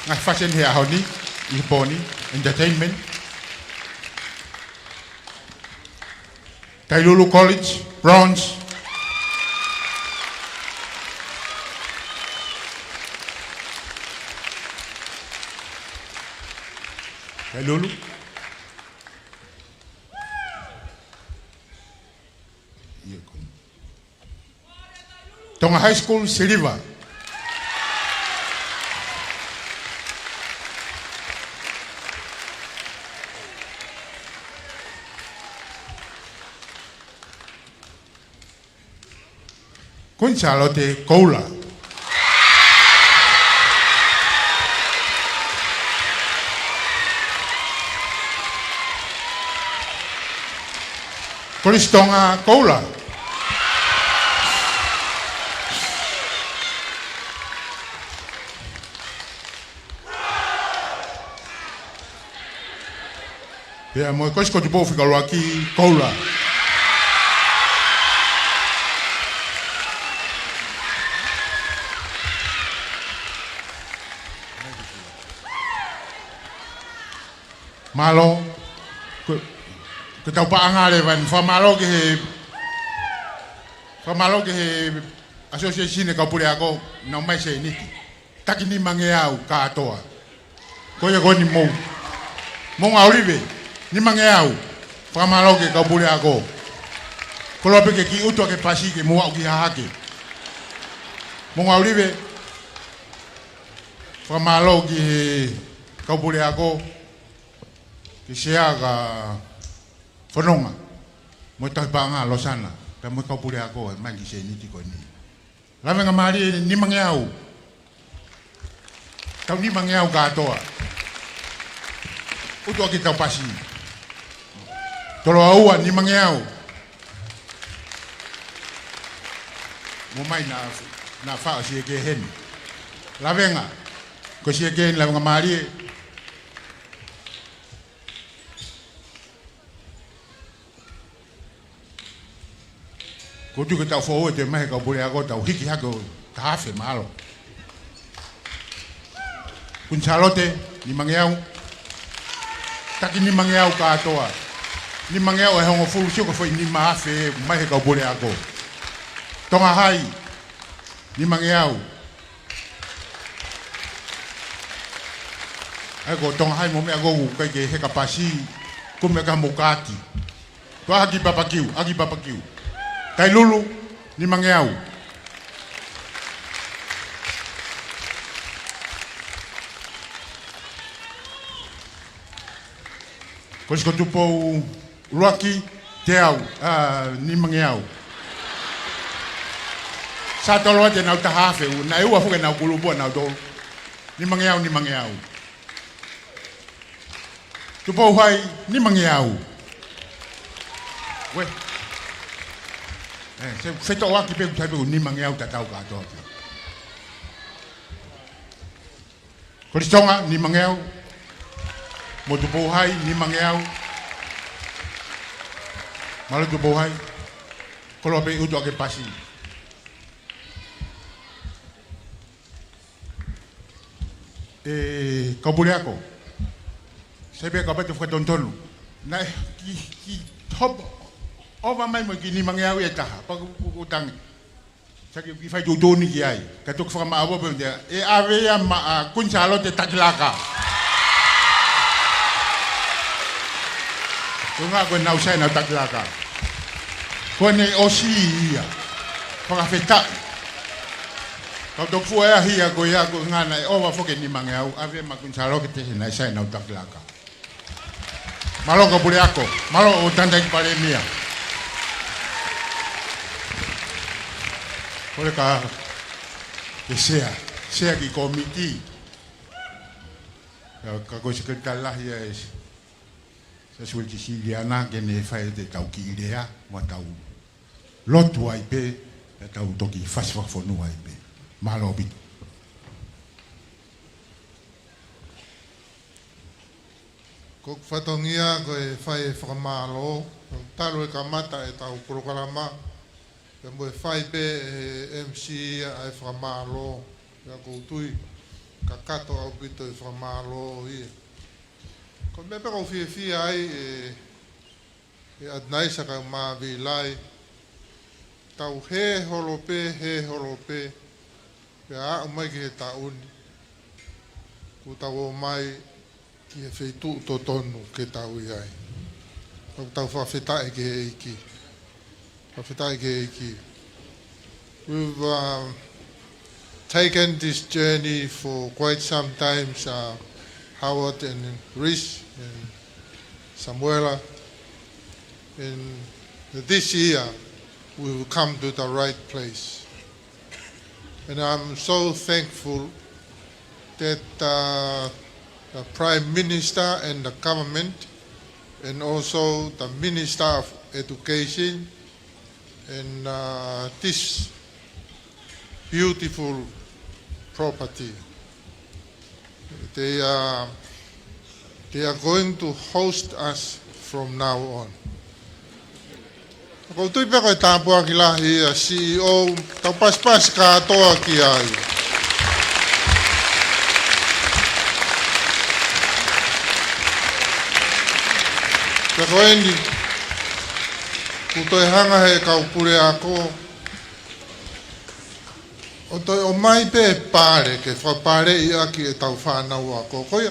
Ngaahi fasi eni he ʻaho ni, ʻi he pō ni, entertainment. Tailulu College, bronze. Tailulu. Tonga High School, siliva. Kuini Sālote, koula. Kolisi Tonga, koula. Pea mo e Kolisi ko Tupou fika ʻuluaki, koula. Mālō. Ko, ko ʻetau paʻanga leva eni, fakamālō ki he, fakamālō ki he Association ʻo e Kau Puleako, naʻa nau ʻomai e sēniti. Taki nimangeau kātoa. Ko ia ko eni mou. Moʻunga ʻŌlive, nimangeau. Fakamālō ki he Kau Puleako. Koloa pē ke kiʻi ʻutu ʻaki e pasi ke mou aʻu ki Hahake. Moʻunga ʻŌlive, fakamālō ki he Kau Puleako, ki he Sea ko Fononga, mo e Tauhi Paʻanga Losana, pea mo e Kau Puleako, ʻomai e kiʻi sēniti ko eni. Lavengamālie, nimangeau. Tau nimangeau kātoa. ʻUtu ʻaki ʻetau pasi. Toloaua, nimangeau. Mou ʻomai, naʻa, naʻa faʻo siʻi ʻeke heni. Lavenga. Ko e siʻi ʻeke heni, lavengamālie. Ko e tuʻu ke tau foʻou e te mai he Kau Puleako, tau hiki hake ʻo taha afe, mālō. Kuini Sālote, nimangeau. Taki nimangeau kātoa. Nimangeau ʻe hongofulu, sio ko e foʻi nima afe mai he Kau Puleako. Tonga Hai, nimangeau. ʻAi ko Tonga Hai mo e meʻa ko ē ʻoku ʻikai ke heka pasi. Ko e meʻa ka mo kati. Ko ʻAki Papakiu, ʻAki Papakiu. Tailulu, nimangeau. Ko Siko Tupou ʻUluaki, teau, ʻa, nimangeau. Sā tolo ate nau taha afe, naʻe ua foki ʻenau kulupu ʻanautolu. Nimangeau, nimangeau. Tupou Hai, nimangeau. Uē. ʻE, se, se toʻo ʻaki pē, sai pē ʻo nimangeau tatau kātoa pē. Kolisi Tonga, nimangeau. Mo Tupou Hai, nimangeau. Mālō Tupou Hai. Koloa pē ʻutu ʻa e pasi. ʻE, kau puleako. Sai pē ka pate fakatonutonu. Naʻe, ki, ki, hop, ʻova mai mo e kiʻi nimangeau ʻe taha. Pea ʻoku, ʻoku, ʻoku tangi. Sai ke u kiʻi fai tuʻutuʻuni ki ai. Ka toki fakamāʻopoʻopo pē ʻe, ʻe ʻave ia maʻa Kuini Sālote Takilaka. Ko e ʻuhinga ko ʻenau sai ʻenau takilaka. Ko ʻene ʻosi ia. Fakafetaʻi. Kau toki fuʻu ʻea hia ko ia ko e ʻuhinga naʻe ʻova foki e nimangeau. ʻAve maʻa Kuini Sālote he naʻe sai ʻenau takilaka. Mālō kau puleako. Mālō ʻo Tangataʻeiki Palēmia. Kole ka ke sea. Sea ki kōmiti. Ka, ka ko e Sekelitali Lahi ʻa e Siasi Ueleti Siliana ke ne fai ʻetau kiʻi lea, mo tau lotu ai pē, ʻe tau toki fasi fakafonua ai pē. Mālō ʻaupito. Ko e fatongia ko e fai e fakamālō, talu e kamata ʻetau polokalama, pea mo e fai pē ʻe he M C ʻa e fakamālō, pea ʻoku ou tui, kakato ʻaupito e fakamālō ia. Ko e meʻa pē ʻoku ou fiefia ai ʻe, ʻe ʻAtunaisa Kaumāvīlai, tau hē holo pē, hē holo pē, pea aʻu mai ki he taʻu ni, kuo tau ō mai ki he feituʻu totonu ke tau ʻi ai. ʻOku tau fakafetaʻi ki he ʻEiki. Fakafetaʻi ki he ʻEiki. We've, um, taken this journey for quite some times, uh, Howard and Rhys and Samuela. And this year, we've come to the right place. And I'm so thankful that, uh, the Prime Minister and the government, and also the Minister of Education, and, uh, this beautiful property, they are, they are going to host us from now on. ʻOku ou tui pē ko e tāpuaki lahi ia, C E O, tau pasipasi kātoa ki ai. Pea ko eni, kuo toe hanga he kau puleako ʻo toe ʻomai pē pale, ke fakapaleʻi ʻaki ʻetau fānau ako. Ko ia,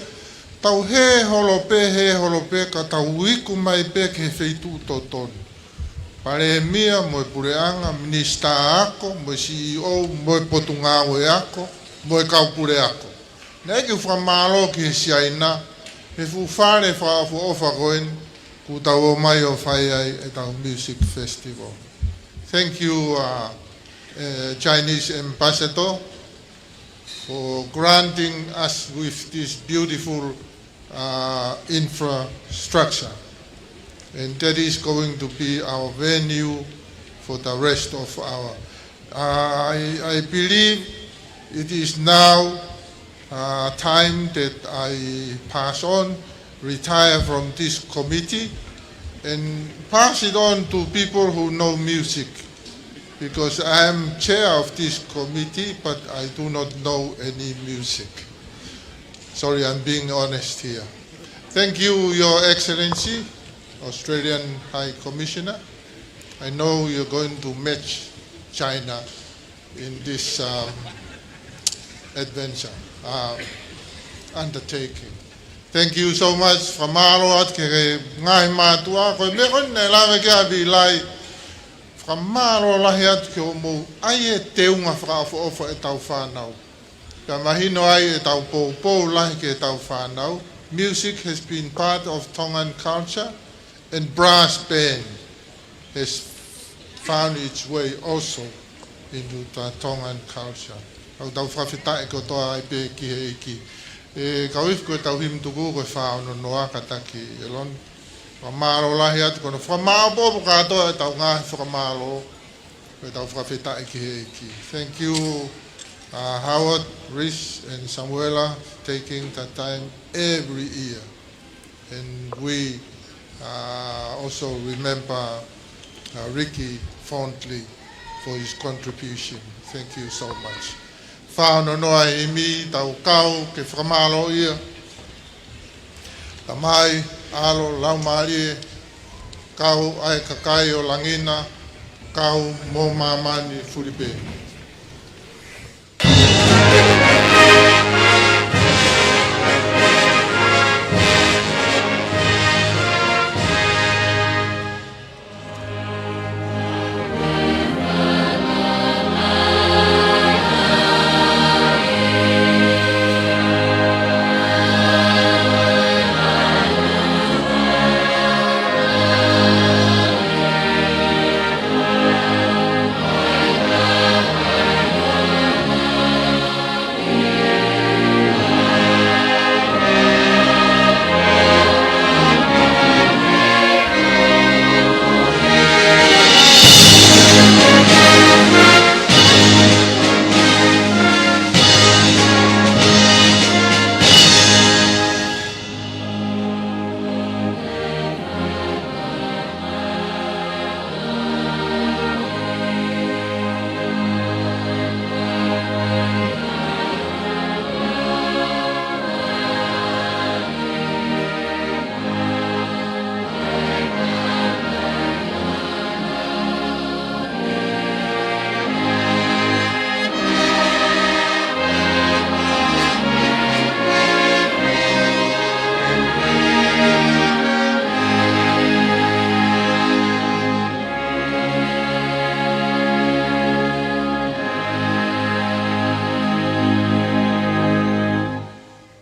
tau hē holo pē, hē holo pē, ka tau iku mai pē ki he feituʻu totonu. Palēmia mo e puleʻanga, minisitā ako, mo e C E O, mo e potungāue ako, mo e kau puleako. Naʻe ʻikai ke u fakamālō ki he Siaina, he fuʻu fale fakaʻofoʻofa ko eni, kuo tau ō mai ʻo fai ai ʻetau music festival. Thank you, uh, uh, Chinese ambassador, for granting us with this beautiful, uh, infrastructure. And that is going to be our venue for the rest of our, uh, I, I believe it is now, uh, time that I pass on, retire from this committee, and pass it on to people who know music, because I am chair of this committee, but I do not know any music. Sorry, I'm being honest here. Thank you, Your Excellency, Australian High Commissioner. I know you're going to match China in this, um, adventure, uh, undertaking. Thank you so much. Fakamālō atu ki he ngaahi mātuʻa, ko e meʻa ko eni naʻe lave ki ai ʻa Vīlai. Fakamālō lahi atu ki hoʻomou ʻai e teunga fakaʻofoʻofa ʻetau fānau. Pea mahino ai ʻetau poupou lahi ki heʻetau fānau. Music has been part of Tongan culture, and brass band has found its way also into the Tongan culture. Tau tau fakafetaʻi kotoa ai pē ki he ʻEiki. ʻE kau ifi, ko ʻetau himi tuku ko e fā ono noa, kātaki ʻEloni. Fakamālō lahi atu, ko hono fakamāʻopoʻopo kātoa ʻetau ngaahi fakamālō, ko ʻetau fakafetaʻi ki he ʻEiki. Thank you, uh, Howard, Rhys, and Samuela, taking the time every year. And we, uh, also remember, uh, Ricky fondly for his contribution. Thank you so much. Fā ono noa e himi, tau kau ke fakamālōʻia Tamai, ʻAlo, Laumālie, kau ʻa e kakai ʻo langi na, kau mo māmani fuli pē.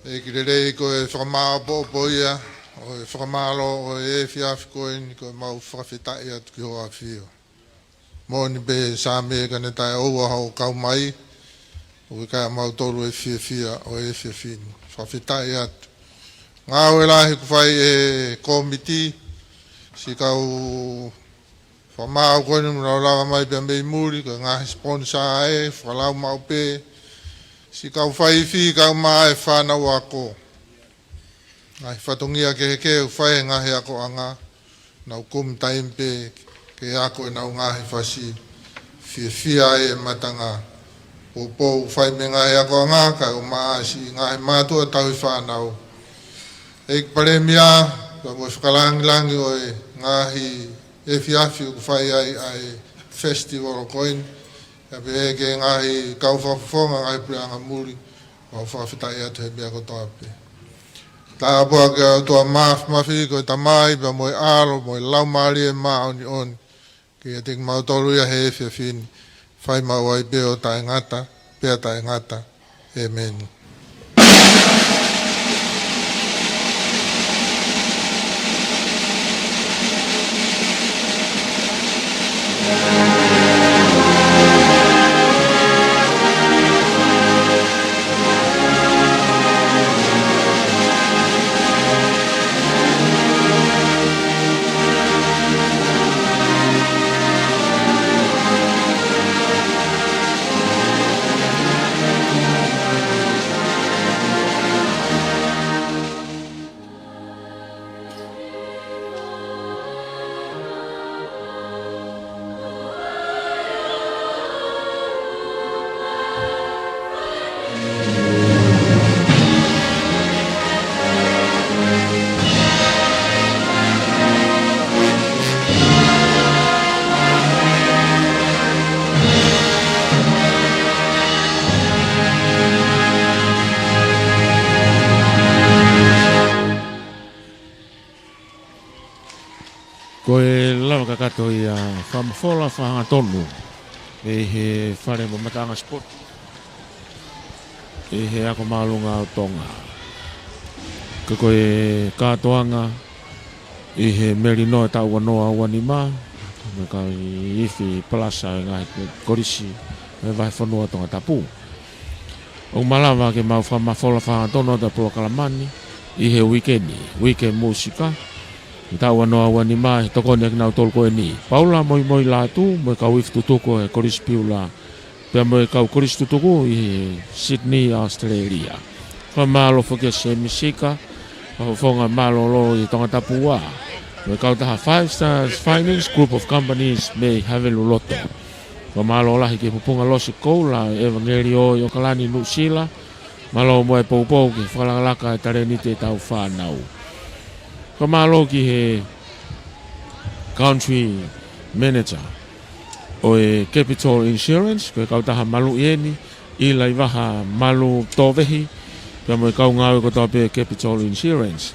ʻEiki lelei, ko e fakamāʻopoʻopo ia ʻo e fakamālō ʻo e efiafi ko eni, ko ʻemau fakafetaʻi atu ki hoʻo ʻafio. Moʻoni pē Saame, ka ne taʻeʻoua hoʻo kau mai, ʻoku ʻikai ʻamautolu e fiefia ʻo e efiafi ni. Fakafetaʻi atu. Ngāue lahi kuo fai ʻe he kōmiti, siʻi kau fakamaau ko eni naʻa nau lava mai pea mei muli, ko e ngaahi sponsor ē, fakalau maʻu pē, siʻi kau fai ifi, kau mai e fānau ako. Ngaahi fatongia kehekehe ʻoku fai he ngaahi akoʻanga, nau kumi taimi pē ke ako ʻenau ngaahi fasi, fiefia ai e matanga. Poupou fai mei he ngaahi akoʻanga, kae ʻumaʻā siʻi ngaahi mātuʻa tauhi fānau. ʻEiki Palēmia, pea mo e fakalangilangi ʻo e ngaahi efiafi ʻoku fai ai ʻa e festival ko eni, pea pehē ki he ngaahi kau fakafofonga, ngaahi puleʻanga muli, mau fakafetaʻi atu he meʻa kotoa pē. Tāpuaki ʻa e ʻOtua Māfimafi, ko e Tamai, pea mo e ʻAlo, mo e Laumālie Māʻoniʻoni, ke ʻiate kimautolu ia he efiafi ni, fai maʻu ai pē ʻo taʻengata pea taʻengata. ʻĒmeni. Ko e lava kakato ia fakamafola fakahangatonu ʻi he fale mamataʻanga sipoti ʻi he ako māʻolunga ʻo Tonga. Ko e, ko e kātoanga ʻi he melino ʻo e taʻu ua noa ua nima, mo e kau ifi palasa ʻa e ngaahi kolisi ʻo e vahefonua Tongatapu. ʻOku malava ke mau fakamafola fakahangatonu atu e polokalama ni ʻi he uike ni, Uike Mūsika ʻi he taʻu ua noa ua nima, ʻe tokoni ʻa kinautolu ko eni: Paula Moimoi Lātū mo e kau ifi tutuku ʻo e Kolisi Piula, pea mo e kau kolisi tutuku ʻi Sydney, Australia. Fakamālō foki kia Semi Sika, fakafofonga mālōlō ʻi Tongatapu ua, mo e kautaha Five Stars Finance Group of Companies mei Haveluloto. Fakamālō lahi ki he Pupunga Losi Koula ʻo e ʻEvangeliō ʻi ʻOkalani, Nuʻusila. Mālō mo e poupou ki he fakalakalaka ʻa e talēniti ʻetau fānau. Fakamālō ki he Country Manager ʻo e Capital Insurance, ko e kautaha maluʻi eni, ʻi Laivaha Malu Tōvehi, pea mo e kau ngāue kotoa pē Capital Insurance.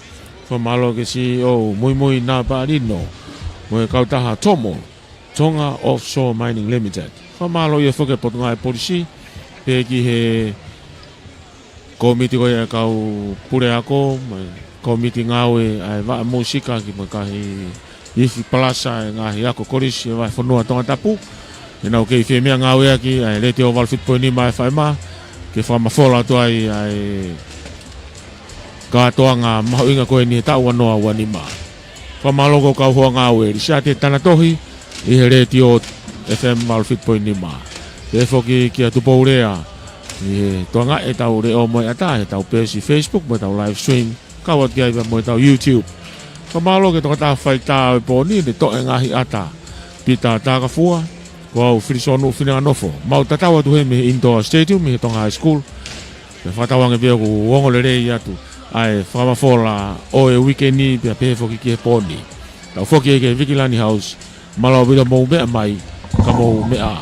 Fakamālō ki he C E O Muimui Napaʻalino mo e kautaha Tomo, Tonga Offshore Mining Limited. Fakamālō ia foki ki he Potungāue Polisi, pea ki he kōmiti ko ia ʻa e kau puleako, mo e kōmiti ngāue ʻa e vaʻa mūsika, ki he kau ifi palasa ʻo e ngaahi ako kolisi ʻo e vahefonua Tongatapu. ʻEnau kei fie meʻangāueʻaki ʻa e Letiō valu fitu poini nima F M, ke fakamafola atu ai ʻa e kātoanga mahuʻinga ko eni he taʻu ua noa ua nima. Fakamālō ki he kau hoa ngāue, Lisiate Tanatohi ʻi he Letiō F M valu fitu poini nima. Pea foki kia Tupou Lea ʻi he tokangaʻi ʻetau leʻo mo e ʻatā ʻi heʻetau peesi Facebook mo ʻetau live stream, kau atu ki ai pea mo ʻetau YouTube. Fakamālō ki he tokotaha faitā ʻo e pō ni, ne toʻo e ngaahi ʻata, Pita Takafua, ko au Filisonu Fineʻanofo. Mau tatau atu heni mei he Indoor Stadium ʻi he Tonga High School. Pea fakatauange pē ʻoku ongo lelei atu ʻa e fakamafola ʻo e uike ni pea pehē foki ki he pō ni. Tau foki ki he Vikilani House, mālō ʻaupito hoʻomou meʻa mai, ka mou meʻa ā.